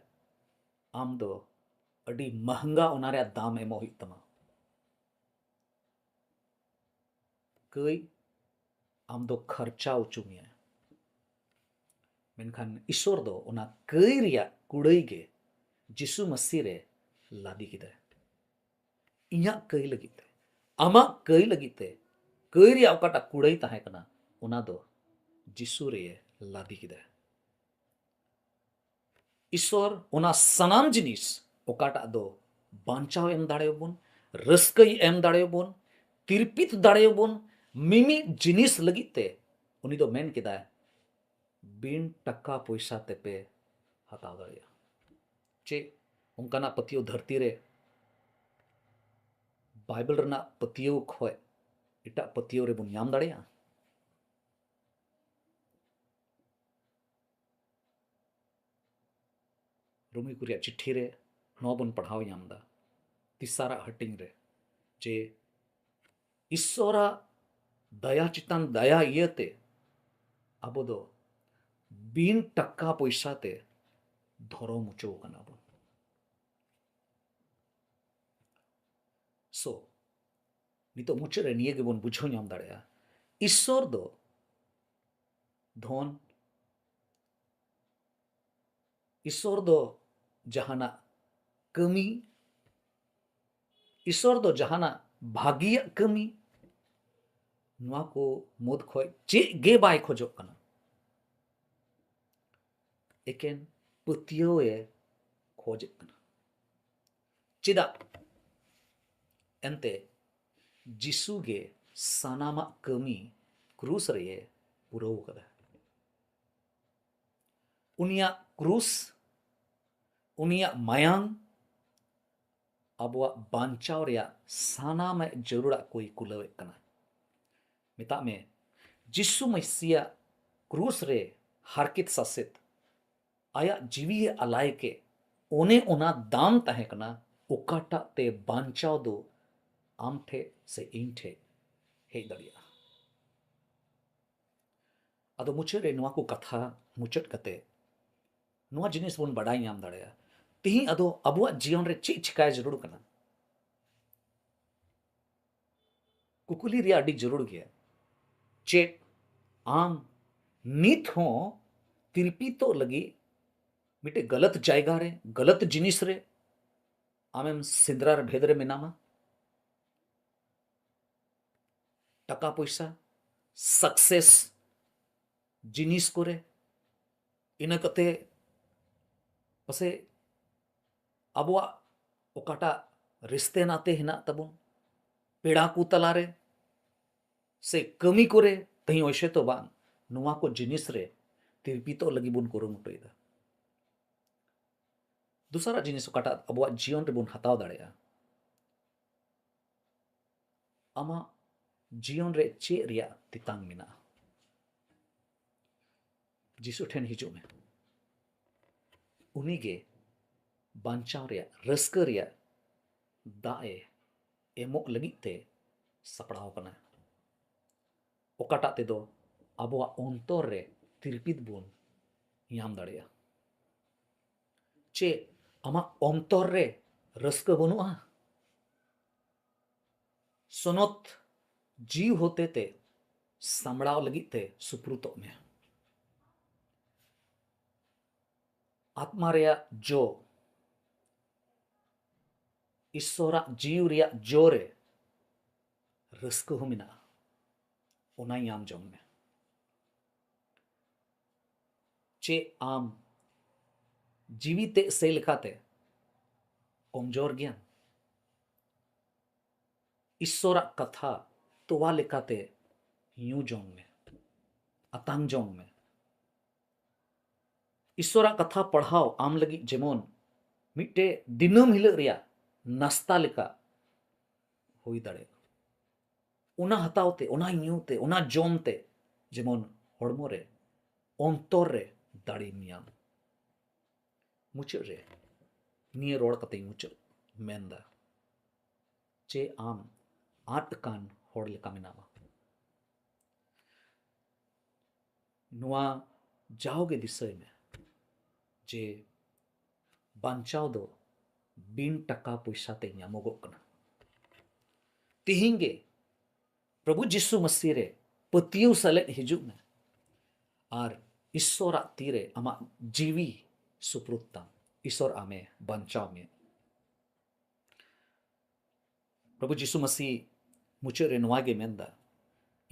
ᱟᱢ ᱫᱚ ᱟᱹᱰᱤ ᱢᱟᱦᱟᱝᱜᱟ ᱚᱱᱟ ᱨᱮᱭᱟᱜ ᱫᱟᱢ ᱮᱢᱚᱜ ᱦᱩᱭᱩᱜ ᱛᱟᱢᱟ᱾ ᱠᱟᱹᱭ ᱟᱢ ᱫᱚ ᱠᱷᱚᱨᱪᱟ ᱦᱚᱪᱚ ᱢᱮᱭᱟ᱾ ᱢᱮᱱᱠᱷᱟᱱ ᱤᱥᱚᱨ ᱫᱚ ᱚᱱᱟ ᱠᱟᱹᱭ ᱨᱮᱭᱟᱜ ᱠᱩᱲᱟᱹᱭ ᱜᱮ ᱡᱤᱥᱩ ᱢᱟᱹᱥᱤ ᱨᱮ ᱞᱟᱫᱮ ᱠᱮᱫᱟᱭ᱾ ᱤᱧᱟᱹᱜ ᱠᱟᱹᱭ ᱞᱟᱹᱜᱤᱫ ᱛᱮ, ᱟᱢᱟᱜ ᱠᱟᱹᱭ ᱞᱟᱹᱜᱤᱫ ᱛᱮ, ᱠᱟᱹᱭ ᱨᱮᱭᱟᱜ ᱚᱠᱟᱴᱟᱜ ᱠᱩᱲᱟᱹᱭ ᱛᱟᱦᱮᱸ ᱠᱟᱱᱟ, ᱚᱱᱟ ᱫᱚ ᱡᱤᱥᱩ ᱨᱮ ᱞᱟᱫᱮ ᱠᱮᱫᱟᱭ᱾ ᱤᱥᱚᱨ ᱚᱱᱟ ᱥᱟᱱᱟᱢ ᱡᱤᱱᱤᱥ, ᱚᱠᱟᱴᱟᱜ ᱫᱚ ᱵᱟᱧᱪᱟᱣ ᱮᱢ ᱫᱟᱲᱮᱭᱟᱵᱚᱱ, ᱨᱟᱹᱥᱠᱟᱹᱭ ᱮᱢ ᱫᱟᱲᱮᱭᱟᱵᱚᱱ, ᱛᱤᱨᱯᱤᱛ ᱫᱟᱲᱮᱭᱟᱵᱚᱱ, ᱢᱤᱢᱤᱫ ᱡᱤᱱᱤᱥ ᱞᱟᱹᱜᱤᱫ ᱛᱮ ᱩᱱᱤ ᱫᱚ ᱢᱮᱱ ᱠᱮᱫᱟᱭ, ᱵᱤᱱ ᱴᱟᱠᱟ ᱯᱚᱭᱥᱟ ᱛᱮᱯᱮ ᱦᱟᱛᱟᱣ ᱫᱟᱲᱮᱭᱟᱜᱼᱟ᱾ ᱪᱮᱫ ᱚᱱᱠᱟᱱᱟᱜ ᱯᱟᱹᱛᱭᱟᱹᱣ ᱫᱷᱟᱹᱨᱛᱤ ᱨᱮ ᱵᱟᱭᱵᱮᱞ ᱨᱮᱱᱟᱜ ᱯᱟᱹᱛᱭᱟᱹᱣ ᱠᱷᱚᱡ ᱮᱴᱟᱜ ᱯᱟᱹᱛᱭᱟᱹᱣ ᱨᱮᱵᱚᱱ ᱧᱟᱢ ᱫᱟᱲᱮᱭᱟᱜᱼᱟ? ᱨᱳᱢᱤ ᱠᱚ ᱨᱮᱭᱟᱜ ᱪᱤᱴᱷᱤ ᱨᱮ ᱱᱚᱣᱟ ᱵᱚᱱ ᱯᱟᱲᱦᱟᱣ ᱧᱟᱢ ᱮᱫᱟ, ᱛᱮᱥᱟᱨᱟᱜ ᱦᱟᱹᱴᱤᱧ ᱨᱮ, ᱡᱮ ᱤᱥᱥᱚᱨᱟᱜ ᱫᱟᱭᱟ ᱪᱮᱛᱟᱱ ᱫᱟᱭᱟ ᱤᱭᱟᱹᱛᱮ ᱟᱵᱚ ᱫᱚ ᱵᱤᱱ ᱴᱟᱠᱟ ᱯᱚᱭᱥᱟ ᱛᱮ ᱫᱷᱚᱨᱚᱢ ᱦᱚᱪᱚ ᱠᱟᱱᱟ ᱵᱚᱱ᱾ So, ᱱᱤᱛᱚᱜ ᱢᱩᱪᱟᱹᱫ ᱨᱮ ᱱᱤᱭᱟᱹ ᱜᱮᱵᱚᱱ ᱵᱩᱡᱷᱟᱹᱣ ᱧᱟᱢ ᱫᱟᱲᱮᱭᱟᱜᱼᱟ, ᱤᱥᱥᱚᱨ ᱫᱚ ᱫᱷᱚᱱ, ᱤᱥᱥᱚᱨ ᱫᱚ ᱡᱟᱦᱟᱱᱟᱜ ᱠᱟᱹᱢᱤ, ᱤᱥᱥᱚᱨ ᱫᱚ ᱡᱟᱦᱟᱱᱟᱜ ᱵᱷᱟᱹᱜᱤᱭᱟᱜ ᱠᱟᱹᱢᱤ, ᱱᱚᱣᱟ ᱠᱚ ᱢᱩᱫᱽ ᱠᱷᱚᱡ ᱪᱮᱫ ᱜᱮ ᱵᱟᱭ ᱠᱷᱚᱡᱚᱜ ᱠᱟᱱᱟ, ᱮᱠᱮᱱ ᱯᱟᱹᱛᱭᱟᱹᱣ ᱮ ᱠᱷᱚᱡᱮᱫ ᱠᱟᱱᱟ᱾ ᱪᱮᱫᱟᱜ? ᱮᱱᱛᱮ ᱡᱤᱥᱩ ᱜᱮ ᱥᱟᱱᱟᱢᱟᱜ ᱠᱟᱹᱢᱤ ᱠᱨᱩᱥ ᱨᱮᱭᱮ ᱯᱩᱨᱟᱹᱣ ᱠᱟᱫᱟ᱾ ᱩᱱᱤᱭᱟᱜ ᱠᱨᱩᱥ, ᱩᱱᱤᱭᱟᱜ ᱢᱟᱭᱟᱝ ᱟᱵᱚᱣᱟᱜ ᱵᱟᱧᱪᱟᱣ ᱨᱮᱭᱟᱜ ᱥᱟᱱᱟᱢᱟᱜ ᱡᱟᱹᱨᱩᱲᱟᱜ ᱠᱚᱭ ᱠᱩᱞᱟᱹᱣᱮᱫ ᱠᱟᱱᱟ᱾ ᱢᱮᱛᱟᱜ ᱢᱮ, ᱡᱤᱥᱩ ᱢᱟᱹᱥᱤᱭᱟᱜ ᱠᱨᱩᱥ ᱨᱮ ᱦᱟᱨᱠᱮᱛ ᱥᱟᱥᱮᱛ, ᱟᱭᱟᱜ ᱡᱤᱣᱤᱭᱮ ᱟᱞᱟᱭ ᱠᱮᱫ, ᱚᱱᱮ ᱚᱱᱟ ᱫᱟᱢ ᱛᱟᱦᱮᱸ ᱠᱟᱱᱟ, ᱚᱠᱟᱴᱟᱜ ᱛᱮ ᱵᱟᱧᱪᱟᱣ ᱫᱚ ᱟᱢ ᱴᱷᱮᱡ ᱥᱮ ᱤᱧ ᱴᱷᱮᱡ ᱦᱮᱡ ᱫᱟᱲᱮᱭᱟᱜᱼᱟ᱾ ᱟᱫᱚ ᱢᱩᱪᱟᱹᱫ ᱨᱮ ᱱᱚᱣᱟ ᱠᱚ ᱠᱟᱛᱷᱟ ᱢᱩᱪᱟᱹᱫ ᱠᱟᱛᱮ ᱱᱚᱣᱟ ᱡᱤᱱᱤᱥ ᱵᱚᱱ ᱵᱟᱰᱟᱭ ᱧᱟᱢ ᱫᱟᱲᱮᱭᱟᱜᱼᱟ, ᱛᱤᱦᱤᱧ ᱟᱫᱚ ᱟᱵᱚᱣᱟᱜ ᱡᱤᱭᱚᱱ ᱨᱮ ᱪᱮᱫ ᱪᱤᱠᱟᱭ ᱡᱟᱹᱨᱩᱲ ᱠᱟᱱᱟ? ᱠᱩᱠᱞᱤ ᱨᱮᱭᱟᱜ ᱟᱹᱰᱤ ᱡᱟᱹᱨᱩᱲ ᱜᱮᱭᱟ᱾ ᱪᱮᱫ ᱟᱢ ᱱᱤᱛ ᱦᱚᱸ ᱛᱤᱨᱯᱤᱛᱚᱜ ᱞᱟᱹᱜᱤᱫ ᱢᱤᱫᱴᱮᱡ ᱜᱟᱞᱟᱛ ᱡᱟᱭᱜᱟ ᱨᱮ, ᱜᱟᱞᱟᱛ ᱡᱤᱱᱤᱥ ᱨᱮ ᱟᱢᱮᱢ ᱥᱮᱸᱫᱽᱨᱟ ᱨᱮ ᱵᱷᱮᱫ ᱨᱮ ᱢᱮᱱᱟᱢᱟ? ᱴᱟᱠᱟ ᱯᱚᱭᱥᱟ, ᱥᱟᱠᱥᱮᱥ ᱡᱤᱱᱤᱥ ᱠᱚᱨᱮ, ᱤᱱᱟᱹ ᱠᱟᱛᱮ ᱯᱟᱥᱮ ᱟᱵᱚᱣᱟᱜ ᱚᱠᱟᱴᱟᱜ ᱨᱤᱥᱛᱮ ᱱᱟᱛᱮ ᱦᱮᱱᱟᱜ ᱛᱟᱵᱚᱱ, ᱯᱮᱲᱟ ᱠᱚ ᱛᱟᱞᱟᱨᱮ ᱥᱮ ᱠᱟᱹᱢᱤ ᱠᱚᱨᱮ, ᱠᱟᱹᱦᱤ ᱚᱭᱥᱮ ᱛᱚ ᱵᱟᱝ, ᱱᱚᱣᱟ ᱠᱚ ᱡᱤᱱᱤᱥ ᱨᱮ ᱛᱤᱨᱯᱤᱛᱚᱜ ᱞᱟᱹᱜᱤᱫ ᱵᱚᱱ ᱠᱩᱨᱩᱢᱩᱴᱩᱭᱮᱫᱟ᱾ ᱫᱚᱥᱟᱨᱟᱜ ᱡᱤᱱᱤᱥ ᱚᱠᱟᱴᱟᱜ ᱟᱵᱚᱣᱟᱜ ᱡᱤᱭᱚᱱ ᱨᱮᱵᱚᱱ ᱦᱟᱛᱟᱣ ᱫᱟᱲᱮᱭᱟᱜᱼᱟ, ᱟᱢᱟᱜ ᱡᱤᱭᱚᱱ ᱨᱮ ᱪᱮᱫ ᱨᱮᱭᱟᱜ ᱛᱮᱛᱟᱝ ᱢᱮᱱᱟᱜᱼᱟ? ᱡᱤᱥᱩ ᱴᱷᱮᱱ ᱦᱤᱡᱩᱜ ᱢᱮ᱾ ᱩᱱᱤᱜᱮ ᱵᱟᱧᱪᱟᱣ ᱨᱮᱭᱟᱜ, ᱨᱟᱹᱥᱠᱟᱹ ᱨᱮᱭᱟᱜ ᱫᱟᱜ ᱮ ᱮᱢᱚᱜ ᱞᱟᱹᱜᱤᱫ ᱛᱮ ᱥᱟᱯᱲᱟᱣ ᱠᱟᱱᱟ᱾ ᱚᱠᱟᱴᱟᱜ ᱛᱮᱫᱚ ᱟᱵᱚᱣᱟᱜ ᱚᱱᱛᱚᱨ ᱨᱮ ᱛᱤᱨᱯᱤᱛ ᱵᱚᱱ ᱧᱟᱢ ᱫᱟᱲᱮᱭᱟᱜᱼᱟ᱾ ᱪᱮᱫ ᱟᱢᱟᱜ ᱚᱱᱛᱚᱨ ᱨᱮ ᱨᱟᱹᱥᱠᱟᱹ ᱵᱟᱹᱱᱩᱜᱼᱟ? ᱥᱚᱱᱚᱛ ᱡᱤᱣᱤ ᱦᱚᱛᱮᱛᱮ ᱥᱟᱢᱵᱲᱟᱣ ᱞᱟᱹᱜᱤᱫ ᱛᱮ ᱥᱩᱯᱨᱩᱛᱚᱜ ᱢᱮ᱾ ᱟᱛᱢᱟ ᱨᱮᱭᱟᱜ ᱡᱚ, ᱤᱥᱥᱚᱨᱟᱜ ᱡᱤᱣᱤ ᱨᱮᱭᱟᱜ ᱡᱚ ᱨᱮ ᱨᱟᱹᱥᱠᱟᱹ ᱦᱚᱸ ᱢᱮᱱᱟᱜᱼᱟ᱾ ᱚᱱᱟ ᱧᱟᱢ ᱡᱚᱝ ᱢᱮ᱾ ᱪᱮᱫ ᱟᱢ ᱡᱤᱣᱤ ᱛᱮ ᱥᱮ ᱞᱮᱠᱟᱛᱮ ᱠᱚᱢᱡᱳᱨ ᱜᱮᱭᱟᱢ? ᱤᱥᱥᱚᱨᱟᱜ ᱠᱟᱛᱷᱟ ᱛᱚᱣᱟ ᱞᱮᱠᱟᱛᱮ ᱧᱩ ᱡᱚᱝ ᱢᱮ, ᱟᱛᱟᱝ ᱡᱚᱝ ᱢᱮ᱾ ᱤᱥᱥᱚᱨᱟᱜ ᱠᱟᱛᱷᱟ ᱯᱟᱲᱦᱟᱣ ᱟᱢ ᱞᱟᱹᱜᱤᱫ ᱡᱮᱢᱚᱱ ᱢᱤᱫᱴᱮᱡ ᱫᱤᱱᱟᱹᱢ ᱦᱤᱞᱳᱜ ᱨᱮᱭᱟᱜ ᱱᱟᱥᱛᱟ ᱞᱮᱠᱟ ᱦᱩᱭ ᱫᱟᱲᱮᱭᱟᱜᱼᱟ᱾ ᱚᱱᱟ ᱦᱟᱛᱟᱣ ᱛᱮ, ᱚᱱᱟ ᱧᱩ ᱛᱮ, ᱚᱱᱟ ᱡᱚᱢ ᱛᱮ ᱡᱮᱢᱚᱱ ᱦᱚᱲᱢᱚ ᱨᱮ, ᱚᱱᱛᱚᱨ ᱨᱮ ᱫᱟᱲᱮᱢ ᱧᱟᱢ᱾ ᱢᱩᱪᱟᱹᱫ ᱨᱮ ᱱᱤᱭᱟᱹ ᱨᱚᱲ ᱠᱟᱛᱮᱧ ᱢᱩᱪᱟᱹᱫ ᱢᱮᱱᱫᱟ, ᱪᱮ ᱟᱢ ᱟᱫ ᱟᱠᱟᱱ ᱦᱚᱲ ᱞᱮᱠᱟ ᱢᱮᱱᱟᱢᱟ? ᱱᱚᱣᱟ ᱡᱟᱣᱜᱮ ᱫᱤᱥᱟᱹᱭ ᱢᱮ ᱡᱮ ᱵᱟᱧᱪᱟᱣ ᱫᱚ ᱵᱤᱱ ᱴᱟᱠᱟ ᱯᱚᱭᱥᱟ ᱛᱮ ᱧᱟᱢᱚᱜᱚᱜ ᱠᱟᱱᱟ᱾ ᱛᱤᱦᱤᱧ ᱜᱮ ᱯᱨᱚᱵᱷᱩ ᱡᱤᱥᱩ ᱢᱟᱹᱥᱤ ᱨᱮ ᱯᱟᱹᱛᱭᱟᱹᱣ ᱥᱟᱞᱮᱫ ᱦᱤᱡᱩᱜ ᱢᱮ ᱟᱨ ᱤᱥᱥᱚᱨᱟᱜ ᱛᱤᱨᱮ ᱟᱢᱟᱜ ᱡᱤᱣᱤ ᱥᱩᱯᱨᱩᱫ ᱛᱟᱢ᱾ ᱤᱥᱥᱚᱨ ᱟᱢᱮ ᱵᱟᱧᱪᱟᱣ ᱢᱮ᱾ ᱯᱨᱚᱵᱷᱩ ᱡᱤᱥᱩ ᱢᱟᱹᱥᱤ ᱢᱩᱪᱟᱹᱫ ᱨᱮ ᱱᱚᱣᱟ ᱜᱮ ᱢᱮᱱᱫᱟ,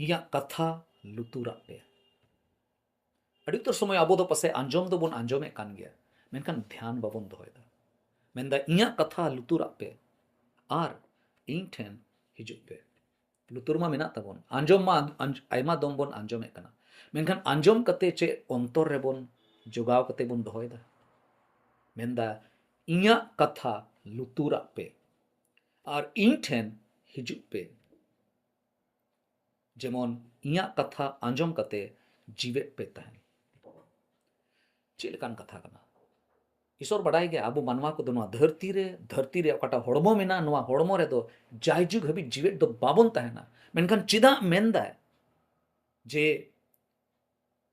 "ᱤᱧᱟᱹᱜ ᱠᱟᱛᱷᱟ ᱞᱩᱛᱩᱨᱟᱜ ᱯᱮ᱾" ᱟᱹᱰᱤ ᱩᱛᱟᱹᱨ ᱥᱚᱢᱚᱭ ᱟᱵᱚ ᱫᱚ ᱯᱟᱥᱮ ᱟᱸᱡᱚᱢ ᱫᱚᱵᱚᱱ ᱟᱸᱡᱚᱢᱮᱫ ᱠᱟᱱ ᱜᱮᱭᱟ, ᱢᱮᱱᱠᱷᱟᱱ ᱫᱷᱮᱭᱟᱱ ᱵᱟᱵᱚᱱ ᱫᱚᱦᱚᱭᱮᱫᱟ᱾ ᱢᱮᱱᱫᱟ, "ᱤᱧᱟᱹᱜ ᱠᱟᱛᱷᱟ ᱞᱩᱛᱩᱨᱟᱜ ᱯᱮ ᱟᱨ ᱤᱧ ᱴᱷᱮᱱ ᱦᱤᱡᱩᱜ ᱯᱮ᱾" ᱞᱩᱛᱩᱨ ᱢᱟ ᱢᱮᱱᱟᱜ ᱛᱟᱵᱚᱱ, ᱟᱸᱡᱚᱢ ᱢᱟ ᱟᱸᱡ-, ᱟᱸᱡ-, ᱟᱭᱢᱟ ᱫᱚᱢ ᱵᱚᱱ ᱟᱸᱡᱚᱢᱮᱫ ᱠᱟᱱᱟ, ᱢᱮᱱᱠᱷᱟᱱ ᱟᱸᱡᱚᱢ ᱠᱟᱛᱮ ᱪᱮᱫ ᱚᱱᱛᱚᱨ ᱨᱮᱵᱚᱱ ᱡᱚᱜᱟᱣ ᱠᱟᱛᱮ ᱵᱚᱱ ᱫᱚᱦᱚᱭᱮᱫᱟ? ᱢᱮᱱᱫᱟ, "ᱤᱧᱟᱹᱜ ᱠᱟᱛᱷᱟ ᱞᱩᱛᱩᱨᱟᱜ ᱯᱮ ᱟᱨ ᱤᱧ ᱴᱷᱮᱱ ᱦᱤᱡᱩᱜ ᱯᱮ, ᱡᱮᱢᱚᱱ ᱤᱧᱟᱹᱜ ᱠᱟᱛᱷᱟ ᱟᱸᱡᱚᱢ ᱠᱟᱛᱮ ᱡᱤᱣᱮᱫ ᱯᱮ ᱛᱟᱦᱮᱱ᱾" ᱪᱮᱫ ᱞᱮᱠᱟᱱ ᱠᱟᱛᱷᱟ ᱠᱟᱱᱟ? ᱤᱥᱚᱨ ᱵᱟᱰᱟᱭ ᱜᱮᱭᱟ, ᱟᱵᱚ ᱢᱟᱱᱣᱟ ᱠᱚᱫᱚ ᱱᱚᱣᱟ ᱫᱷᱟᱹᱨᱛᱤ ᱨᱮ, ᱫᱷᱟᱹᱨᱛᱤ ᱨᱮ ᱚᱠᱟᱴᱟᱜ ᱦᱚᱲᱢᱚ ᱢᱮᱱᱟᱜᱼᱟ, ᱱᱚᱣᱟ ᱦᱚᱲᱢᱚ ᱨᱮᱫᱚ ᱡᱟᱭᱡᱩᱜᱽ ᱦᱟᱹᱵᱤᱡ ᱡᱤᱣᱮᱫ ᱫᱚ ᱵᱟᱵᱚᱱ ᱛᱟᱦᱮᱱᱟ᱾ ᱢᱮᱱᱠᱷᱟᱱ ᱪᱮᱫᱟᱜ ᱢᱮᱱᱫᱟᱭ ᱡᱮ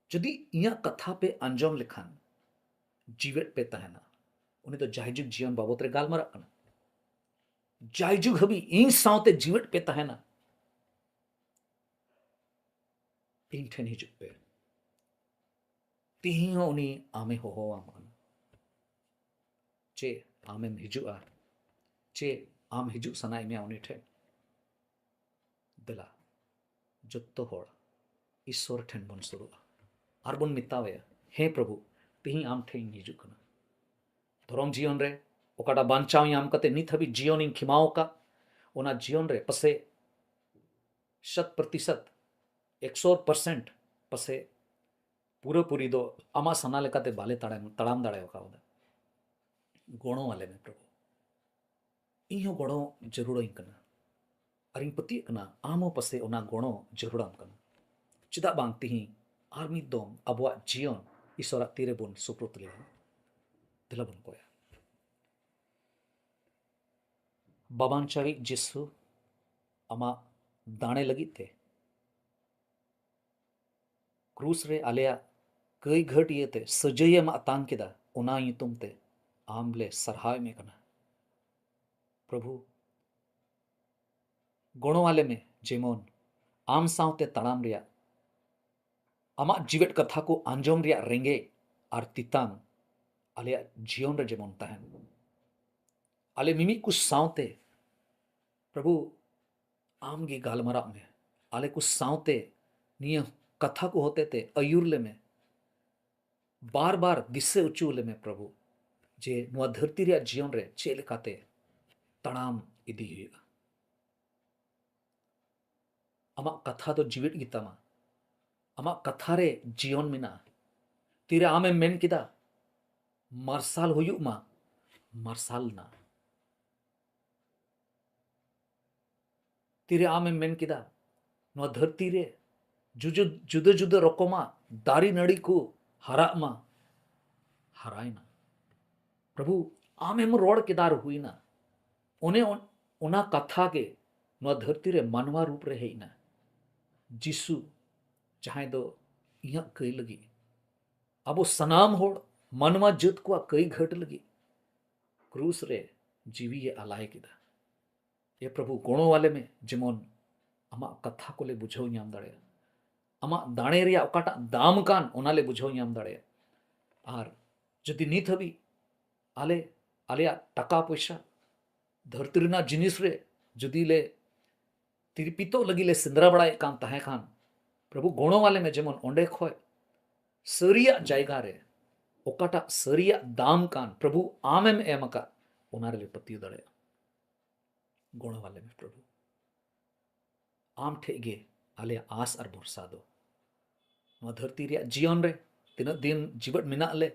ᱡᱩᱫᱤ ᱤᱧᱟᱹᱜ ᱠᱟᱛᱷᱟ ᱯᱮ ᱟᱸᱡᱚᱢ ᱞᱮᱠᱷᱟᱱ ᱡᱤᱣᱮᱫ ᱯᱮ ᱛᱟᱦᱮᱱᱟ? ᱩᱱᱤ ᱫᱚ ᱡᱟᱭᱡᱩᱜᱽ ᱡᱤᱭᱚᱱ ᱵᱟᱵᱚᱫ ᱨᱮ ᱜᱟᱞᱢᱟᱨᱟᱜ ᱠᱟᱱᱟ᱾ ᱡᱟᱭᱡᱩᱜᱽ ᱦᱟᱹᱵᱤᱡ ᱤᱧ ᱥᱟᱶᱛᱮ ᱡᱤᱣᱮᱫ ᱯᱮ ᱛᱟᱦᱮᱱᱟ, ᱤᱧ ᱴᱷᱮᱱ ᱦᱤᱡᱩᱜ ᱯᱮ᱾ ᱛᱤᱦᱤᱧ ᱦᱚᱸ ᱩᱱᱤ ᱟᱢᱮ ᱦᱚᱦᱚᱣᱟᱢ ᱠᱟᱱᱟ᱾ ᱪᱮ ᱟᱢᱮᱢ ᱦᱤᱡᱩᱜᱼᱟ? ᱪᱮ ᱟᱢ ᱦᱤᱡᱩᱜ ᱥᱟᱱᱟᱭᱮᱫ ᱢᱮᱭᱟ ᱩᱱᱤ ᱴᱷᱮᱱ? ᱫᱮᱞᱟ, ᱡᱚᱛᱚ ᱦᱚᱲ ᱤᱥᱥᱚᱨ ᱴᱷᱮᱱ ᱵᱚᱱ ᱥᱩᱨᱩᱜᱼᱟ ᱟᱨ ᱵᱚᱱ ᱢᱮᱛᱟᱣᱟᱭᱟ, "ᱦᱮᱸ ᱯᱨᱚᱵᱷᱩ, ᱛᱮᱦᱮᱧ ᱟᱢ ᱴᱷᱮᱱ ᱤᱧ ᱦᱤᱡᱩᱜ ᱠᱟᱱᱟ᱾ ᱫᱷᱚᱨᱚᱢ ᱡᱤᱭᱚᱱ ᱨᱮ ᱚᱠᱟᱴᱟᱜ ᱵᱟᱧᱪᱟᱣ ᱧᱟᱢ ᱠᱟᱛᱮ ᱱᱤᱛ ᱦᱟᱹᱵᱤᱡ ᱡᱤᱭᱚᱱᱤᱧ ᱠᱷᱮᱢᱟᱣ ᱟᱠᱟᱫ, ᱚᱱᱟ ᱡᱤᱭᱚᱱ ᱨᱮ ᱯᱟᱥᱮ ᱥᱚᱛ ᱯᱨᱚᱛᱤᱥᱚᱛ, ᱮᱠᱥᱚ ᱯᱟᱨᱥᱮᱱᱴ ᱯᱟᱥᱮ ᱯᱩᱨᱟᱹᱯᱩᱨᱤ ᱫᱚ ᱟᱢᱟᱜ ᱥᱟᱱᱟ ᱞᱮᱠᱟᱛᱮ ᱵᱟᱞᱮ ᱛᱟᱲᱟᱢ, ᱛᱟᱲᱟᱢ ᱫᱟᱲᱮ ᱠᱟᱣᱫᱟ᱾ ᱜᱚᱲᱚ ᱟᱞᱮ ᱢᱮ ᱯᱨᱚᱵᱷᱩ, ᱤᱧ ᱦᱚᱸ ᱜᱚᱲᱚ ᱡᱟᱹᱨᱩᱲᱟᱹᱧ ᱠᱟᱱᱟ᱾ ᱟᱨᱤᱧ ᱯᱟᱹᱛᱭᱟᱹᱜ ᱠᱟᱱᱟ ᱟᱢ ᱦᱚᱸ ᱯᱟᱥᱮ ᱚᱱᱟ ᱜᱚᱲᱚ ᱡᱟᱹᱨᱩᱲᱟᱢ ᱠᱟᱱᱟ᱾ ᱪᱮᱫᱟᱜ ᱵᱟᱝ ᱛᱤᱦᱤᱧ ᱟᱨ ᱢᱤᱫ ᱫᱚᱢ ᱟᱵᱚᱣᱟᱜ ᱡᱤᱭᱚᱱ ᱤᱥᱚᱨᱟᱜ ᱛᱤᱨᱮ ᱵᱚᱱ ᱥᱩᱯᱨᱩᱫ ᱞᱮᱱᱟ? ᱫᱮᱞᱟ ᱵᱚᱱ ᱠᱚᱭᱟ᱾ ᱵᱟᱵᱟᱱᱪᱟᱣᱤᱡ ᱡᱤᱥᱩ, ᱟᱢᱟᱜ ᱫᱟᱲᱮ ᱞᱟᱹᱜᱤᱫ ᱛᱮ ᱠᱨᱩᱥ ᱨᱮ ᱟᱞᱮᱭᱟᱜ ᱠᱟᱹᱭ ᱜᱷᱟᱹᱴ ᱤᱭᱟᱹᱛᱮ ᱥᱟᱹᱡᱟᱹᱭᱮᱢ ᱟᱛᱟᱝ ᱠᱮᱫᱟ, ᱚᱱᱟ ᱧᱩᱛᱩᱢ ᱛᱮ ᱟᱢ ᱞᱮ ᱥᱟᱨᱦᱟᱣᱮᱫ ᱢᱮ ᱠᱟᱱᱟ᱾ ᱯᱨᱚᱵᱷᱩ, ᱜᱚᱲᱚ ᱟᱞᱮ ᱢᱮ, ᱡᱮᱢᱚᱱ ᱟᱢ ᱥᱟᱶᱛᱮ ᱛᱟᱲᱟᱢ ᱨᱮᱭᱟᱜ, ᱟᱢᱟᱜ ᱡᱤᱣᱮᱫ ᱠᱟᱛᱷᱟ ᱠᱚ ᱟᱸᱡᱚᱢ ᱨᱮᱭᱟᱜ ᱨᱮᱸᱜᱮᱡ ᱟᱨ ᱛᱮᱛᱟᱝ ᱟᱞᱮᱭᱟᱜ ᱡᱤᱭᱚᱱ ᱨᱮ ᱡᱮᱢᱚᱱ ᱛᱟᱦᱮᱱ᱾ ᱟᱞᱮ ᱢᱤᱢᱤᱫ ᱠᱚ ᱥᱟᱶᱛᱮ, ᱯᱨᱚᱵᱷᱩ, ᱟᱢ ᱜᱮ ᱜᱟᱞᱢᱟᱨᱟᱜ ᱢᱮ᱾ ᱟᱞᱮ ᱠᱚ ᱥᱟᱶᱛᱮ ᱱᱤᱭᱟᱹ ᱠᱟᱛᱷᱟ ᱠᱚ ᱦᱚᱛᱮ ᱛᱮ ᱟᱹᱭᱩᱨ ᱞᱮ ᱢᱮ᱾ ᱵᱟᱨ ᱵᱟᱨ ᱫᱤᱥᱟᱹ ᱦᱚᱪᱚ ᱞᱮ ᱢᱮ ᱯᱨᱚᱵᱷᱩ, ᱡᱮ ᱱᱚᱣᱟ ᱫᱷᱟᱹᱨᱛᱤ ᱨᱮᱭᱟᱜ ᱡᱤᱭᱚᱱ ᱨᱮ ᱪᱮᱫ ᱞᱮᱠᱟᱛᱮ ᱛᱟᱲᱟᱢ ᱤᱫᱤ ᱦᱩᱭᱩᱜᱼᱟ᱾ ᱟᱢᱟᱜ ᱠᱟᱛᱷᱟ ᱫᱚ ᱡᱤᱣᱮᱫ ᱜᱮᱛᱟᱢᱟ᱾ ᱟᱢᱟᱜ ᱠᱟᱛᱷᱟ ᱨᱮ ᱡᱤᱭᱚᱱ ᱢᱮᱱᱟᱜᱼᱟ᱾ ᱛᱤᱨᱮ ᱟᱢᱮᱢ ᱢᱮᱱ ᱠᱮᱫᱟ, "ᱢᱟᱨᱥᱟᱞ ᱦᱩᱭᱩᱜ ᱢᱟ," ᱢᱟᱨᱥᱟᱞ ᱮᱱᱟ᱾ ᱛᱤᱨᱮ ᱟᱢᱮᱢ ᱢᱮᱱ ᱠᱮᱫᱟ, "ᱱᱚᱣᱟ ᱫᱷᱟᱹᱨᱛᱤ ᱨᱮ ᱡᱩᱡᱩ-, ᱡᱩᱫᱟᱹ ᱡᱩᱫᱟᱹ ᱨᱚᱠᱚᱢᱟᱜ ᱫᱟᱨᱮ ᱱᱟᱹᱲᱤ ᱠᱚ ᱦᱟᱨᱟᱜ ᱢᱟ," ᱦᱟᱨᱟᱭᱮᱱᱟ᱾ ᱯᱨᱚᱵᱷᱩ, ᱟᱢᱮᱢ ᱨᱚᱲ ᱠᱮᱫᱟ ᱟᱨ ᱦᱩᱭᱱᱟ᱾ ᱚᱱᱮ ᱚᱱ-, ᱚᱱᱟ ᱠᱟᱛᱷᱟ ᱜᱮ ᱱᱚᱣᱟ ᱫᱷᱟᱹᱨᱛᱤ ᱨᱮ ᱢᱟᱱᱣᱟ ᱨᱩᱯ ᱨᱮ ᱦᱮᱡ ᱮᱱᱟ᱾ ᱡᱤᱥᱩ, ᱡᱟᱦᱟᱸᱭ ᱫᱚ ᱤᱧᱟᱹᱜ ᱠᱟᱹᱭ ᱞᱟᱹᱜᱤᱫ, ᱟᱵᱚ ᱥᱟᱱᱟᱢ ᱦᱚᱲ ᱢᱟᱱᱣᱟ ᱡᱟᱹᱛ ᱠᱚᱣᱟᱜ ᱠᱟᱹᱭ ᱜᱷᱟᱹᱴ ᱞᱟᱹᱜᱤᱫ ᱠᱨᱩᱥ ᱨᱮ ᱡᱤᱣᱤᱭᱮ ᱟᱞᱟᱭ ᱠᱮᱫᱟ᱾ ᱮ ᱯᱨᱚᱵᱷᱩ, ᱜᱚᱲᱚ ᱟᱞᱮ ᱢᱮ, ᱡᱮᱢᱚᱱ ᱟᱢᱟᱜ ᱠᱟᱛᱷᱟ ᱠᱚᱞᱮ ᱵᱩᱡᱷᱟᱹᱣ ᱧᱟᱢ ᱫᱟᱲᱮᱭᱟᱜᱼᱟ, ᱟᱢᱟᱜ ᱫᱟᱲᱮ ᱨᱮᱭᱟᱜ ᱚᱠᱟᱴᱟᱜ ᱫᱟᱢ ᱠᱟᱱ, ᱚᱱᱟ ᱞᱮ ᱵᱩᱡᱷᱟᱹᱣ ᱧᱟᱢ ᱫᱟᱲᱮᱭᱟᱜᱼᱟ᱾ ᱟᱨ ᱡᱩᱫᱤ ᱱᱤᱛ ᱦᱟᱹᱵᱤᱡ ᱟᱞᱮ, ᱟᱞᱮᱭᱟᱜ ᱴᱟᱠᱟ ᱯᱚᱭᱥᱟ, ᱫᱷᱟᱹᱨᱛᱤ ᱨᱮᱱᱟᱜ ᱡᱤᱱᱤᱥ ᱨᱮ ᱡᱩᱫᱤ ᱞᱮ ᱛᱤᱨᱯᱤᱛᱚᱜ ᱞᱟᱹᱜᱤᱫ ᱞᱮ ᱥᱮᱸᱫᱽᱨᱟ ᱵᱟᱲᱟᱭᱮᱫ ᱠᱟᱱ ᱛᱟᱦᱮᱸ ᱠᱷᱟᱱ, ᱯᱨᱚᱵᱷᱩ, ᱜᱚᱲᱚ ᱟᱞᱮ ᱢᱮ, ᱡᱮᱢᱚᱱ ᱚᱸᱰᱮ ᱠᱷᱚᱡ ᱥᱟᱹᱨᱤᱭᱟᱜ ᱡᱟᱭᱜᱟ ᱨᱮ, ᱚᱠᱟᱴᱟᱜ ᱥᱟᱹᱨᱤᱭᱟᱜ ᱫᱟᱢ ᱠᱟᱱ, ᱯᱨᱚᱵᱷᱩ, ᱟᱢᱮᱢ ᱮᱢ ᱟᱠᱟᱫ, ᱚᱱᱟ ᱨᱮᱞᱮ ᱯᱟᱹᱛᱭᱟᱹᱣ ᱫᱟᱲᱮᱭᱟᱜᱼᱟ᱾ ᱜᱚᱲᱚ ᱟᱞᱮ ᱢᱮ, ᱯᱨᱚᱵᱷᱩ᱾ ᱟᱢ ᱴᱷᱮᱡ ᱜᱮ ᱟᱞᱮᱭᱟᱜ ᱟᱸᱥ ᱟᱨ ᱵᱷᱚᱨᱥᱟ ᱫᱚ᱾ ᱱᱚᱣᱟ ᱫᱷᱟᱹᱨᱛᱤ ᱨᱮᱭᱟᱜ ᱡᱤᱭᱚᱱ ᱨᱮ ᱛᱤᱱᱟᱹᱜ ᱫᱤᱱ ᱡᱤᱣᱮᱫ ᱢᱮᱱᱟᱜ ᱞᱮ,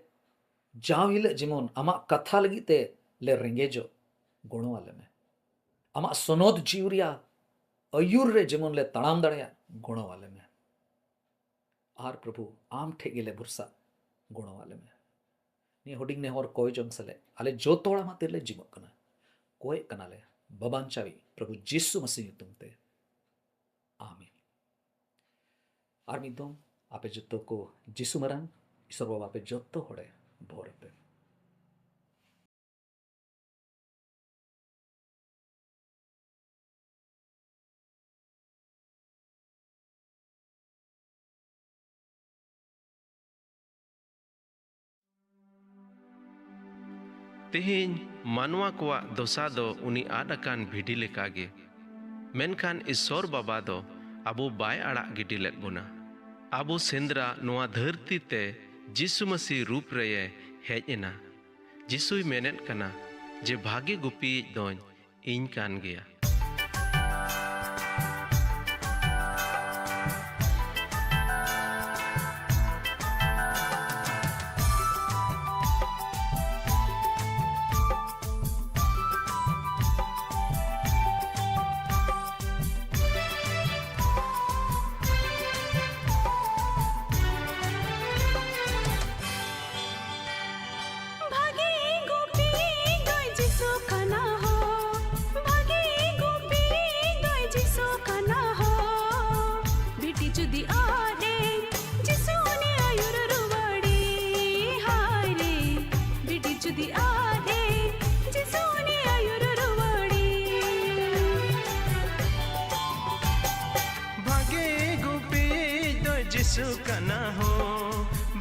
ᱡᱟᱣ ᱦᱤᱞᱳᱜ ᱡᱮᱢᱚᱱ ᱟᱢᱟᱜ ᱠᱟᱛᱷᱟ ᱞᱟᱹᱜᱤᱫ ᱛᱮ ᱞᱮ ᱨᱮᱸᱜᱮᱡᱚᱜ, ᱜᱚᱲᱚ ᱟᱞᱮ ᱢᱮ᱾ ᱟᱢᱟᱜ ᱥᱚᱱᱚᱛ ᱡᱤᱣᱤ ᱨᱮᱭᱟᱜ ᱟᱹᱭᱩᱨ ᱨᱮ ᱡᱮᱢᱚᱱ ᱞᱮ ᱛᱟᱲᱟᱢ ᱫᱟᱲᱮᱭᱟᱜ, ᱜᱚᱲᱚ ᱟᱞᱮ ᱢᱮ᱾ ᱟᱨ ᱯᱨᱚᱵᱷᱩ, ᱟᱢ ᱴᱷᱮᱡ ᱜᱮᱞᱮ ᱵᱷᱚᱨᱥᱟ, ᱜᱚᱲᱚ ᱟᱞᱮ ᱢᱮ᱾ ᱱᱤᱭᱟᱹ ᱦᱩᱰᱤᱧ ᱱᱮᱦᱚᱨ ᱠᱚᱭ ᱡᱚᱝ ᱥᱟᱞᱮ ᱟᱞᱮ ᱡᱚᱛᱚ ᱦᱚᱲ ᱟᱢᱟᱜ ᱛᱤᱨᱮᱞᱮ ᱡᱤᱢᱟᱹᱜ ᱠᱟᱱᱟ, ᱠᱚᱭᱮᱜ ᱠᱟᱱᱟᱞᱮ, ᱵᱟᱵᱟᱧᱪᱟᱣᱤᱡ ᱯᱨᱚᱵᱷᱩ ᱡᱤᱥᱩ ᱢᱟᱥᱤ ᱧᱩᱛᱩᱢ ᱛᱮ, ᱟᱢᱮᱱ᱾ ᱟᱨ ᱢᱤᱫ ᱫᱚᱢ ᱟᱯᱮ ᱡᱚᱛᱚ ᱠᱚ ᱡᱤᱥᱩ ᱢᱟᱨᱟᱝ ᱤᱥᱚᱨ ᱵᱟᱵᱟ ᱟᱯᱮ ᱡᱚᱛᱚ ᱦᱚᱲᱮ ᱵᱷᱚᱨ ᱟᱯᱮ᱾ ᱛᱮᱦᱮᱧ ᱢᱟᱱᱣᱟ ᱠᱚᱣᱟᱜ ᱫᱚᱥᱟ ᱫᱚ ᱩᱱᱤ ᱟᱫ ᱟᱠᱟᱱ ᱵᱷᱤᱰᱤ ᱞᱮᱠᱟᱜᱮ᱾ ᱢᱮᱱᱠᱷᱟᱱ ᱤᱥᱥᱚᱨ ᱵᱟᱵᱟ ᱫᱚ ᱟᱵᱚ ᱵᱟᱭ ᱟᱲᱟᱜ ᱜᱤᱰᱤ ᱞᱮᱫ ᱵᱚᱱᱟ᱾ ᱟᱵᱚ ᱥᱮᱸᱫᱽᱨᱟ ᱱᱚᱣᱟ ᱫᱷᱟᱹᱨᱛᱤ ᱛᱮ ᱡᱤᱥᱩ ᱢᱟᱹᱥᱤ ᱨᱩᱯ ᱨᱮᱭᱮ ᱦᱮᱡ ᱮᱱᱟ᱾ ᱡᱤᱥᱩᱭ ᱢᱮᱱᱮᱫ ᱠᱟᱱᱟ ᱡᱮ ᱵᱷᱟᱜᱮ ᱜᱩᱯᱤᱭᱤᱡ ᱫᱚᱧ ᱤᱧ ᱠᱟᱱ ᱜᱮᱭᱟ᱾ ᱵᱷᱟᱜᱮ ᱜᱩᱯᱤ ᱫᱚᱭ ᱡᱤᱥᱩ ᱠᱟᱱᱟ ᱦᱳ, ᱵᱷᱟᱜᱮ ᱜᱩᱯᱤ ᱫᱚᱭ ᱡᱤᱥᱩ ᱠᱟᱱᱟ ᱦᱳ᱾ ᱵᱷᱤᱰᱤ ᱡᱩᱫᱤ ᱟᱫ ᱮᱱ, ᱡᱤᱥᱩ ᱩᱱᱤ ᱟᱹᱭᱩᱨ ᱨᱩᱣᱟᱹᱲᱮ᱾ ᱦᱟᱭ ᱨᱮ, ᱵᱷᱤᱰᱤ ᱡᱩᱫᱤ ᱟᱫ ᱮᱱ, ᱡᱤᱥᱩ ᱩᱱᱤ ᱟᱹᱭᱩᱨ ᱨᱩᱣᱟᱹᱲᱮ᱾ ᱵᱷᱟᱜᱮ ᱜᱩᱯᱤᱭᱤᱡ ᱫᱚᱭ ᱡᱤᱥᱩ ᱠᱟᱱᱟ ᱦᱳ,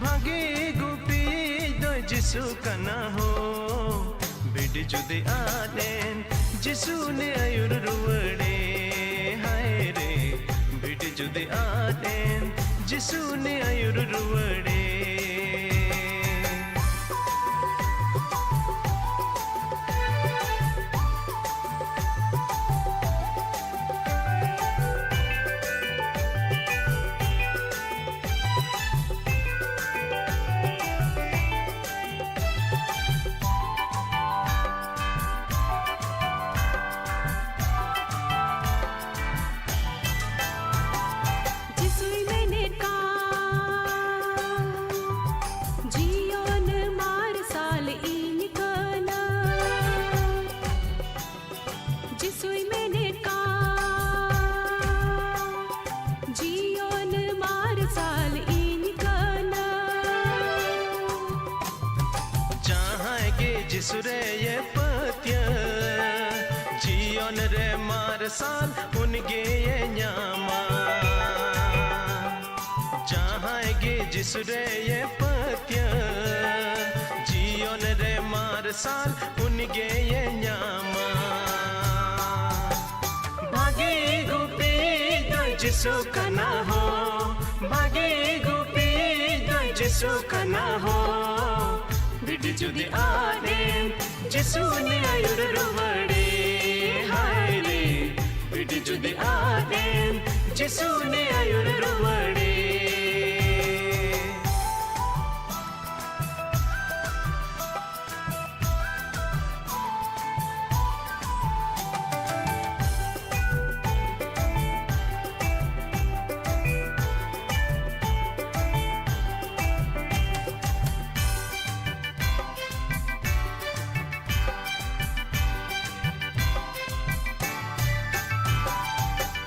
ᱵᱷᱟᱜᱮ ᱜᱩᱯᱤᱭᱤᱡ ᱫᱚᱭ ᱡᱤᱥᱩ ᱠᱟᱱᱟ ᱦᱳ᱾ ᱵᱷᱤᱰᱤ ᱡᱩᱫᱤ ᱟᱫ ᱮᱱ, ᱡᱤᱥᱩ ᱩᱱᱤ ᱟᱹᱭᱩᱨ ᱨᱩᱣᱟᱹᱲᱮ᱾ ᱦᱟᱭ ᱡᱤᱥᱩ ᱨᱮᱭᱮ ᱯᱟᱹᱛᱭᱟᱹᱣ, ᱡᱤᱭᱚᱱ ᱨᱮ ᱢᱟᱨᱥᱟᱞ ᱩᱱᱤ ᱜᱮᱭᱮ ᱧᱟᱢᱟ᱾ ᱡᱟᱦᱟᱸᱭ ᱜᱮ ᱡᱤᱥᱩ ᱨᱮᱭᱮ ᱯᱟᱹᱛᱭᱟᱹᱣ, ᱡᱤᱭᱚᱱ ᱨᱮ ᱢᱟᱨᱥᱟᱞ ᱩᱱᱤ ᱜᱮᱭᱮ ᱧᱟᱢᱟ᱾ ᱵᱷᱟᱜᱮ ᱜᱩᱯᱤ ᱫᱚ ᱡᱤᱥᱩ ᱠᱟᱱᱟ ᱦᱳ, ᱵᱷᱟᱜᱮ ᱜᱩᱯᱤ ᱫᱚ ᱡᱤᱥᱩ ᱠᱟᱱᱟ ᱦᱳ᱾ ᱵᱷᱤᱰᱤ ᱡᱩᱫᱤ ᱟᱫᱮᱱ, ᱡᱤᱥᱩ ᱩᱱᱤ ᱟᱹᱭᱩᱨ ᱨᱩᱣᱟᱹᱲᱮ᱾ ᱦᱟᱭ ᱨᱮ, ᱵᱷᱤᱰᱤ ᱡᱩᱫᱤ ᱟᱫᱮᱱ, ᱡᱤᱥᱩ ᱩᱱᱤ ᱟᱹᱭᱩᱨ ᱨᱩᱣᱟᱹᱲᱮ᱾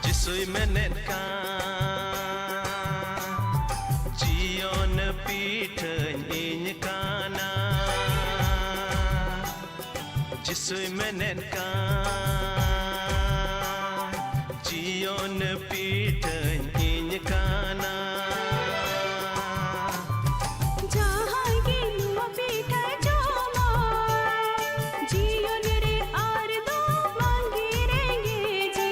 ᱡᱤᱥᱩᱭ ᱢᱮᱱᱮᱫ ᱠᱟᱱ, ᱡᱤᱭᱚᱱ ᱯᱤᱴᱷᱟᱹᱧ ᱤᱧ ᱠᱟᱱᱟ᱾ ᱡᱤᱥᱩᱭ ᱢᱮᱱᱮᱫ ᱠᱟᱱ, ᱡᱤᱭᱚᱱ ᱯᱤᱴᱷᱟᱹᱧ ᱤᱧ ᱠᱟᱱᱟ᱾ ᱡᱟᱦᱟᱸᱭ ᱜᱮ ᱱᱚᱣᱟ ᱯᱤᱴᱷᱟᱹᱭ ᱡᱚᱢᱟ, ᱡᱤᱭᱚᱱ ᱨᱮ ᱟᱨ ᱫᱚ ᱵᱟᱝᱜᱮ ᱨᱮᱸᱜᱮᱡᱮ᱾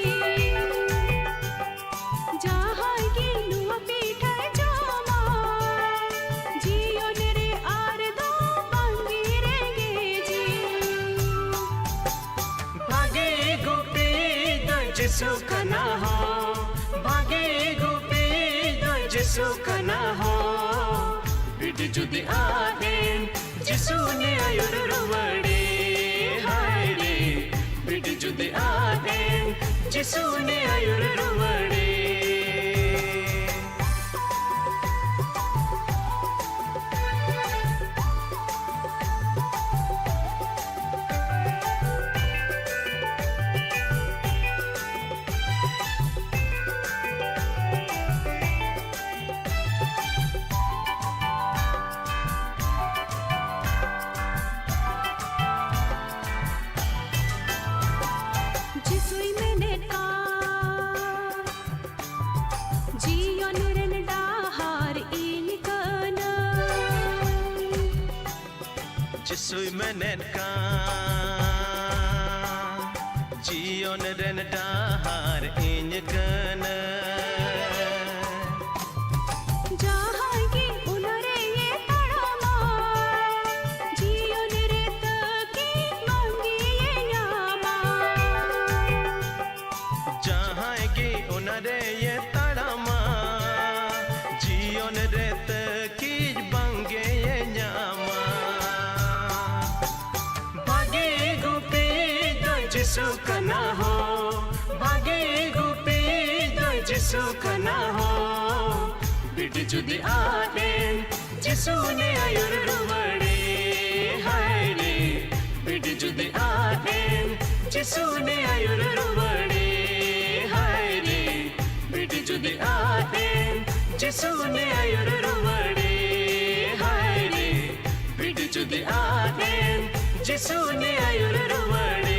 ᱡᱟᱦᱟᱸᱭ ᱜᱮ ᱱᱚᱣᱟ ᱯᱤᱴᱷᱟᱹᱭ ᱡᱚᱢᱟ, ᱡᱤᱭᱚᱱ ᱨᱮ ᱟᱨ ᱫᱚ ᱵᱟᱝᱜᱮ ᱨᱮᱸᱜᱮᱡᱮ᱾ ᱵᱷᱟᱜᱮ ᱜᱩᱯᱤ ᱫᱚ ᱡᱤᱥᱩ ᱠᱟᱱᱟ ᱦᱳ, ᱵᱷᱟᱜᱮ ᱜᱩᱯᱤ ᱫᱚ ᱡᱤᱥᱩ ᱠᱟᱱᱟ ᱦᱳ᱾ ᱵᱷᱤᱰᱤ ᱡᱩᱫᱤ ᱟᱫᱮᱱ, ᱡᱤᱥᱩ ᱩᱱᱤ ᱟᱹᱭᱩᱨ ᱨᱩᱣᱟᱹᱲᱮ᱾ ᱦᱟᱭ ᱨᱮ, ᱵᱷᱤᱰᱤ ᱡᱩᱫᱤ ᱟᱫᱮᱱ, ᱡᱤᱥᱩ ᱩᱱᱤ ᱟᱹᱭᱩᱨ ᱨᱩᱣᱟᱹᱲᱮ᱾ ᱡᱤᱥᱩᱭ ᱢᱮᱱᱮᱫ ᱠᱟᱱ, ᱡᱤᱭᱚᱱ ᱨᱮᱱ ᱰᱟᱦᱟᱨ ᱤᱧ ᱠᱟᱱᱟ᱾ ᱡᱟᱦᱟᱸᱭ ᱜᱮ ᱚᱱᱟ ᱨᱮᱭᱮ ᱛᱟᱲᱟᱢᱟ, ᱡᱤᱭᱚᱱ ᱨᱮ ᱛᱟᱹᱠᱤᱱ ᱵᱟᱝᱜᱮᱭᱮ ᱧᱟᱢᱟ᱾ ᱡᱟᱦᱟᱸᱭ ᱜᱮ ᱚᱱᱟ ᱨᱮᱭᱮ ᱛᱟᱲᱟᱢᱟ, ᱡᱤᱭᱚᱱ ᱨᱮ ᱛᱟᱹᱠᱤᱱ ᱵᱟᱝᱜᱮᱭᱮ ᱧᱟᱢᱟ᱾ ᱵᱷᱟᱜᱮ ᱜᱩᱯᱤ ᱫᱚᱭ ᱡᱤᱥᱩ ᱠᱟᱱᱟ ᱦᱳ, ᱵᱷᱟᱜᱮ ᱜᱩᱯᱤ ᱫᱚᱭ ᱡᱤᱥᱩ ᱠᱟᱱᱟ ᱦᱳ᱾ ᱵᱤᱴᱤ ᱡᱩᱫᱤ ᱟᱫ ᱮᱱ, ᱡᱤᱥᱩ ᱩᱱᱤ ᱟᱹᱭᱩᱨ ᱨᱩᱣᱟᱹᱲᱮ᱾ ᱦᱟᱭ ᱨᱮ, ᱵᱤᱴᱤ ᱡᱩᱫᱤ ᱟᱫ ᱮᱱ, ᱡᱤᱥᱩ ᱩᱱᱤ ᱟᱹᱭᱩᱨ ᱨᱩᱣᱟᱹᱲᱮ᱾ ᱦᱟᱭ ᱨᱮ, ᱵᱤᱴᱤ ᱡᱩᱫᱤ ᱟᱫ ᱮᱱ, ᱡᱤᱥᱩ ᱩᱱᱤ ᱟᱹᱭᱩᱨ ᱨᱩᱣᱟᱹᱲᱮ᱾ ᱦᱟᱭ ᱨᱮ, ᱵᱤᱴᱤ ᱡᱩᱫᱤ ᱟᱫ ᱮᱱ, ᱡᱤᱥᱩ ᱩᱱᱤ ᱟᱹᱭᱩᱨ ᱨᱩᱣᱟᱹᱲᱮ᱾